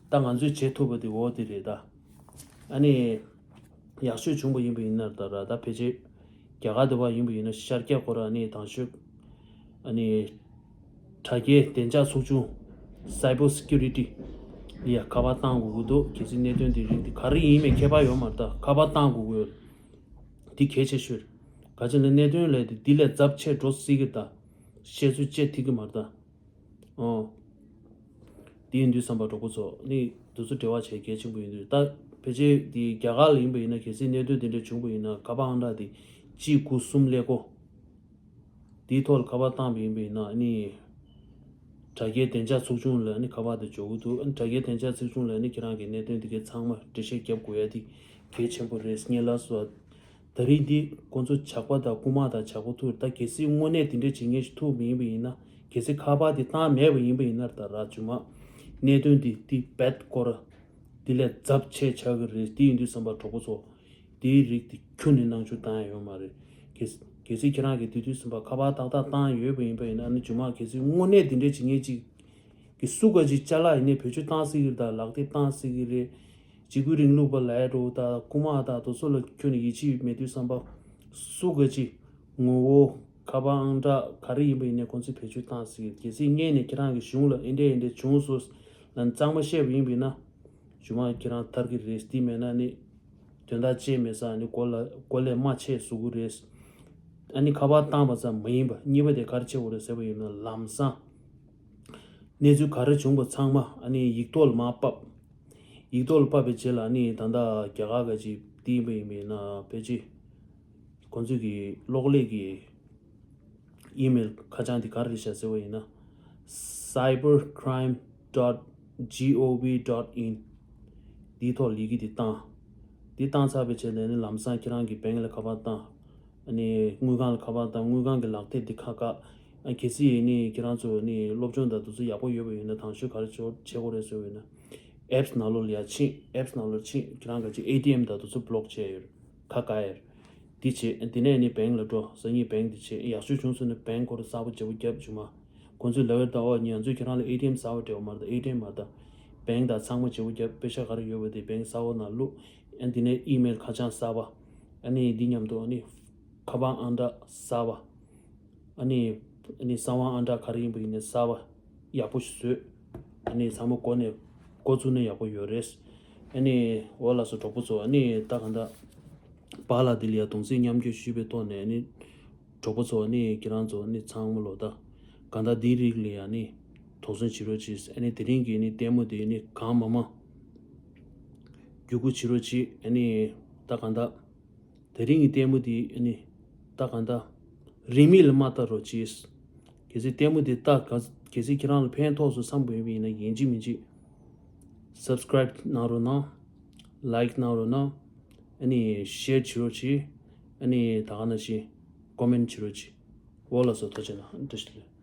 ད་ང་ཚོས་བྱེད་ཐུབ་པ་དེ་འོ་དེ་རེད་ད། ཨ་ནི་ཡག་ཤོས་བྱུང་པ་ཡིན་པ་ཡིན་ན་ད་ར་ད་ཕལ་ཆེར་རྒྱ་གར་དེ་བ་ཡིན་པ་ཡིན་ན་ཤར་རྒྱག་ཁོ་ར་ཨ་ནི་དང་ཤོས་ཨ་ནི་དྲ་རྒྱའི་བདེ་འཇགས་ཚོགས་ཆུང་། Cyber Security ལ་ཡ་ཁ་པར་བཏང་དགོས་ཀྱི་འདུག་གལ་སྲིད་གནད་དོན་དེ་རིགས་དེ་ག་རེ་ཡིན་མིན་ཁྱད་པར་ཡོད་མ་རེད། ད་ཁ་པར་བཏང་དགོས་ཀྱི་ཡོད། འདི་གལ་ཆེ་ཤོས་རེད། ག་ཅི་ལ་གནད་དོན་ལས་དེ་འདི་ལས་ཚབས་ཆེ་འགྲོ་སྲིད་ཀྱི་ད། བཤད་ཚུལ་བཅད་ཐིག་གི་མ་རེད་ད། ཨོ། དེ་ཡིན་དུས་བསམ་པ་གྲོགས་པོ་ཚོ་ནི་དུས་ཚོད་འབྲེལ་བ་བྱེད་གལ་ཆེན་པོ་ཡིན་དུས་ད་ཕལ་ཆེར་དེ་རྒྱ་གར་ལ་ཡིན་པ་ཡིན་ན་གལ་སྲིད་གནད་དོན་དེ་འདྲ་བྱུང་པ་ཡིན་ན་ཁ་པར་ཨང་གྲངས་དེ་གཅིག་དགུ་གསུམ་ཀླད་ཀོར་དེའི་ཐོག་ལ་ཁ་པར་བཏང་པ་ཡིན་པ་ཡིན་ན་ནི་དྲ་རྒྱའི་བདེ་འཇགས་ཚོགས་ཆུང་ལ་ནི་ཁ་པར་དེ་འབྱོར་གི་འདུག་ཨ་ནི་དྲ་རྒྱའི་བདེ་འཇགས་ཚོགས་ཆུང་ལ་ནི་ཁྱེད་རང་གི་གནད་དོན་དེ་གའི་ཚང་མ་འགྲེལ་བཤད་རྒྱབ་དགོས་ཡ་དེ་གལ་ཆེན་པོ་རེད། ངས་ལབ་སོང་། ད་རིང་འདི་ཁོང་ཚོ་ཇག་པ་དང་རྐུ་མ་དང་ཇག་པ་ཐུག་ད་གལ་སྲིད་དངོས་གནས་དེ་འདྲ་བྱེད་མཁན་ཞིག་ཐུག་མིན་པ་ཡིན་ན་གལ་སྲིད་ཁ་པར་དེ་བཏང་མེད་པ་ཡིན་པ་ཡིན་ན་ད་ར་ཇུ་མ་གནད་དོན་འདི་འདི་རྦད་སྐོར་འདི་ལས་ཚབས་ཆེ་ཆགས་ཀྱི་རེད། དེ་ཡིན་དུས་བསམ་པ་གྲོགས་པོ་ཚོ་དེའི་རིགས་དེ་ཁྱོན་ནས་སྣང་ཆུང་བཏང་ཡ་ཡོད་མ་རེད། གལ་གལ་སྲིད་ཁྱེད་རང་གིས་དེ་དུས་བསམ་པ་ཁ་པར་ཏག་ཏག་བཏང་ཡོད་པ་ཡིན་པ་ཡིན་ན་ནི་ཇུ་མ་གལ་སྲིད་དངོས་གནས་དེ་འདྲ་བྱེད་མཁན་ཅིག་གི་སུ་ག་ཅིག་ཅ་ལག་ཡིན་ནའི་བེད་སྤྱོད་བཏང་སྲིད་ཀྱི་རེད། ད་ལག་དེབ་བཏང་སྲིད་ཀྱི་རེད། འཇིགས་སྐུལ་རིང་ལུགས་པ་ལབ་ཡ་འགྲོ་ད་རྐུ་མ་ད་དེ་ཚོ་ལ་ཁྱོན་ནས་ཡིད་ཆེས་མེད་དུས་བསམ་པ་སུ་ག་ཅིག་ངོ་བོ་ཁ་པར་ཨང་གྲངས་ག་རེ་ཡིན་པ་ཡིན་ནའི་ཁོང་ཚོས་བེད་སྤྱོད་བཏང་སྲིད་ཀྱི་རེད། གལ་སྲིད་སྔོན་ནས་ཁྱེད་རང་གི་གཞུང་ལ་ཨེ་འདྲས་ཨེ་འདྲས་བྱུང་སོང་ལབ་གཙང་མ་བཤད་པ་ཡིན་པ་ཡིན་ན་ཇུ་མ་ཁྱེད་རང་ཐར་གྱི་རེད། དེ་མེད་ན་ནི་དོན་དག་ཅི་མེད་ས་ནི་གོ་ལ་གོ་ལས་མ་ཆད་བཟོ་གི་རེད། ཨ་ནི་ཁ་པར་བཏང་པ་ཙམ་མ་ཡིན་པ་གཉིས་པ་དེ་ག་རེ་བྱེད་དགོས་རེད་ཟེར་བ་ཡིན་ན་ལམ་སང་གནས་ཚུལ་ག་རེ་བྱུང་པ་ཚང་མ་ཨ་ནི་ཡིག་ཐོག་ལ་མར་ཕབ། ཡིག་ཐོག་ལ་ཕབ་པའི་རྗེས་ལ་ཨ་ནི་ད་ལྟ་རྒྱ་གར་ག་ཅིག་དེ་ཡིན་པ་ཡིན་པ་ཡིན་ན་ཕལ་ཆེར་ཁོང་ཚོས་ཀྱི་གློག་ཀླད་ཀྱི་ཨི་མེལ་ཁ་བྱང་འདི་ག་རེ་རེད་ཤག་ཟེར་བ་ཡིན་ན། cybercrime dot gov dot in འདིའི་ཐོག་ལ་ཡི་གེ་འདི་བཏང་། འདི་བཏང་ཚར་བའི་རྗེས་ནས་ནི་ལམ་སང་ཁྱེད་རང་གི་བེང་ལ་ཁ་པར་བཏང་། ཨ་ནི་དངུལ་ཁང་ལ་ཁ་པར་བཏང་། དངུལ་ཁང་གི་ལག་དེབ་འདི་ཁ་བཀག་ཨ་གལ་སྲིད་ནི་ཁྱེད་རང་ཚོ་ནི་སློབ་སྦྱོང་དང་དེ་ཚོ་ཡག་པོ་ཡོད་པ་ཡིན་ན་དང་ཤོས་ག་རེ་བྱེད་དགོས་རེད་ཟེར་བ་ཡིན་ན། apps ནང་ལོགས་ལ་ཡར་ཕྱིན། apps ནང་ལོགས་ཕྱིན་ཁྱེད་རང་ག་ཅིག་ཨེ་ཊི་ཨེམ་དང་དེ་ཚོ་བི་ལོག་བྱས་ཡོད། ཁ་བཀག་ཡ། འདི་བྱེད། འདི་ནས་ནི་བེང་ལ་འགྲོ། སང་ཉིན་བེང་འདི་བྱེད། ཡག་ཤོས་བྱུང་སོང་ན་བེང་སྐོར་གསར་པ་བརྗེ་པོ་རྒྱབ་བྱུང་མ། ཁོང་ཚོས་ལབ་ཡོད་ད། ཨོ་ང་ཚོས་ཁྱེད་རང་ལ་ཨེ་ཊི་ཨེམ་གསར་པ་སྤྲད་པ་མ་རེད། ཨེ་ཊི་ཨེམ་མ་རེད། བེང་དང་ཚང་མ་བརྗེ་པོ་རྒྱབ། པེ་ཤག་ག་རེ་ཡོད་པ་དེ་བེང་གསར་པ་ནང་བླུགས། ཨ་འདི་ནས་ཨི་མེལ་ཁ་བྱང་གསར་པ། ཨ་ནི་འདི་མཉམ་དུ་ཨ་ནི་ཁ་པར་ཨང་གྲངས་གསར་པ། ཨ་ནི་ཨ་ནི་གསང་བ་ཨང་གྲངས་ག་རེ་ཡིན་པ་ཡིན་ནའི་གསར་པ་ཡག་པོ་ཞིག་བཟོས། ཨ་ནི་ཚང་མ་འགོ་ནས་འགོ་བཙུགས་ན་ཡག་པོ་ཡོད་རེད། ཨ་ནི་འོ་ལགས་སོ་གྲོགས་པོ་ཚོ། ཨ་ནི་ད་གང་ལྟར་པཱ་ལགས་འདི་ལ་ཡ་གདུང་སེམས་མཉམ་སྐྱེད་ཞུས་པའི་ཐོག་ནས་ཨ་ནི་གྲོགས་པོ་ཚོ་ཨ་ནི་ཁྱེད་རང་ཚོ་ཨ་ནི་ཚང་མ་ལོ་ད་གང་ལྟར་འདིའི་རིགས་ལ་ཡ་ཨ་ནི་དོགས་ཟོན་བྱེད་རོགས་གྱིས། ཨ་ནི་དེ་རིང་གི་ཨ་ནི་ལྟད་མོ་དེ་ཨ་ནི་གང་མང་མང་བརྒྱུད་སྐུར་བྱེད་རོགས་གྱིས། ཨ་ནི་ད་གང་ལྟར། དེ་རིང་གི་ལྟད་མོ་འདི་ཨ་ནི་ལྟ་གང་ལྟ་རིན་མེད་ལ་མ་ལྟ་རོགས་གྱིས། གལ་སྲིད་ལྟད་མོ་འདི་ལྟ་ག་གལ་སྲིད་ཁྱེད་རང་ལ་ཕན་ཐོགས་སུ་བསམ་དགོས་པ་ཡིན་ན་ཡིན་གཅིག་མིན་གཅིག་subscribe གནང་རོགས་གནང་། like གནང་རོགས་གནང་། ཨ་ནི་share བྱེད་རོགས་གྱིས། ཨ་ནི་ད་ག་ནང་བཞིན་comment བྱེད་རོགས་གྱིས། འོ་ལགས་སོ། ཐུགས་རྗེ་གནང་། བཀྲ་ཤིས་བདེ་ལེགས།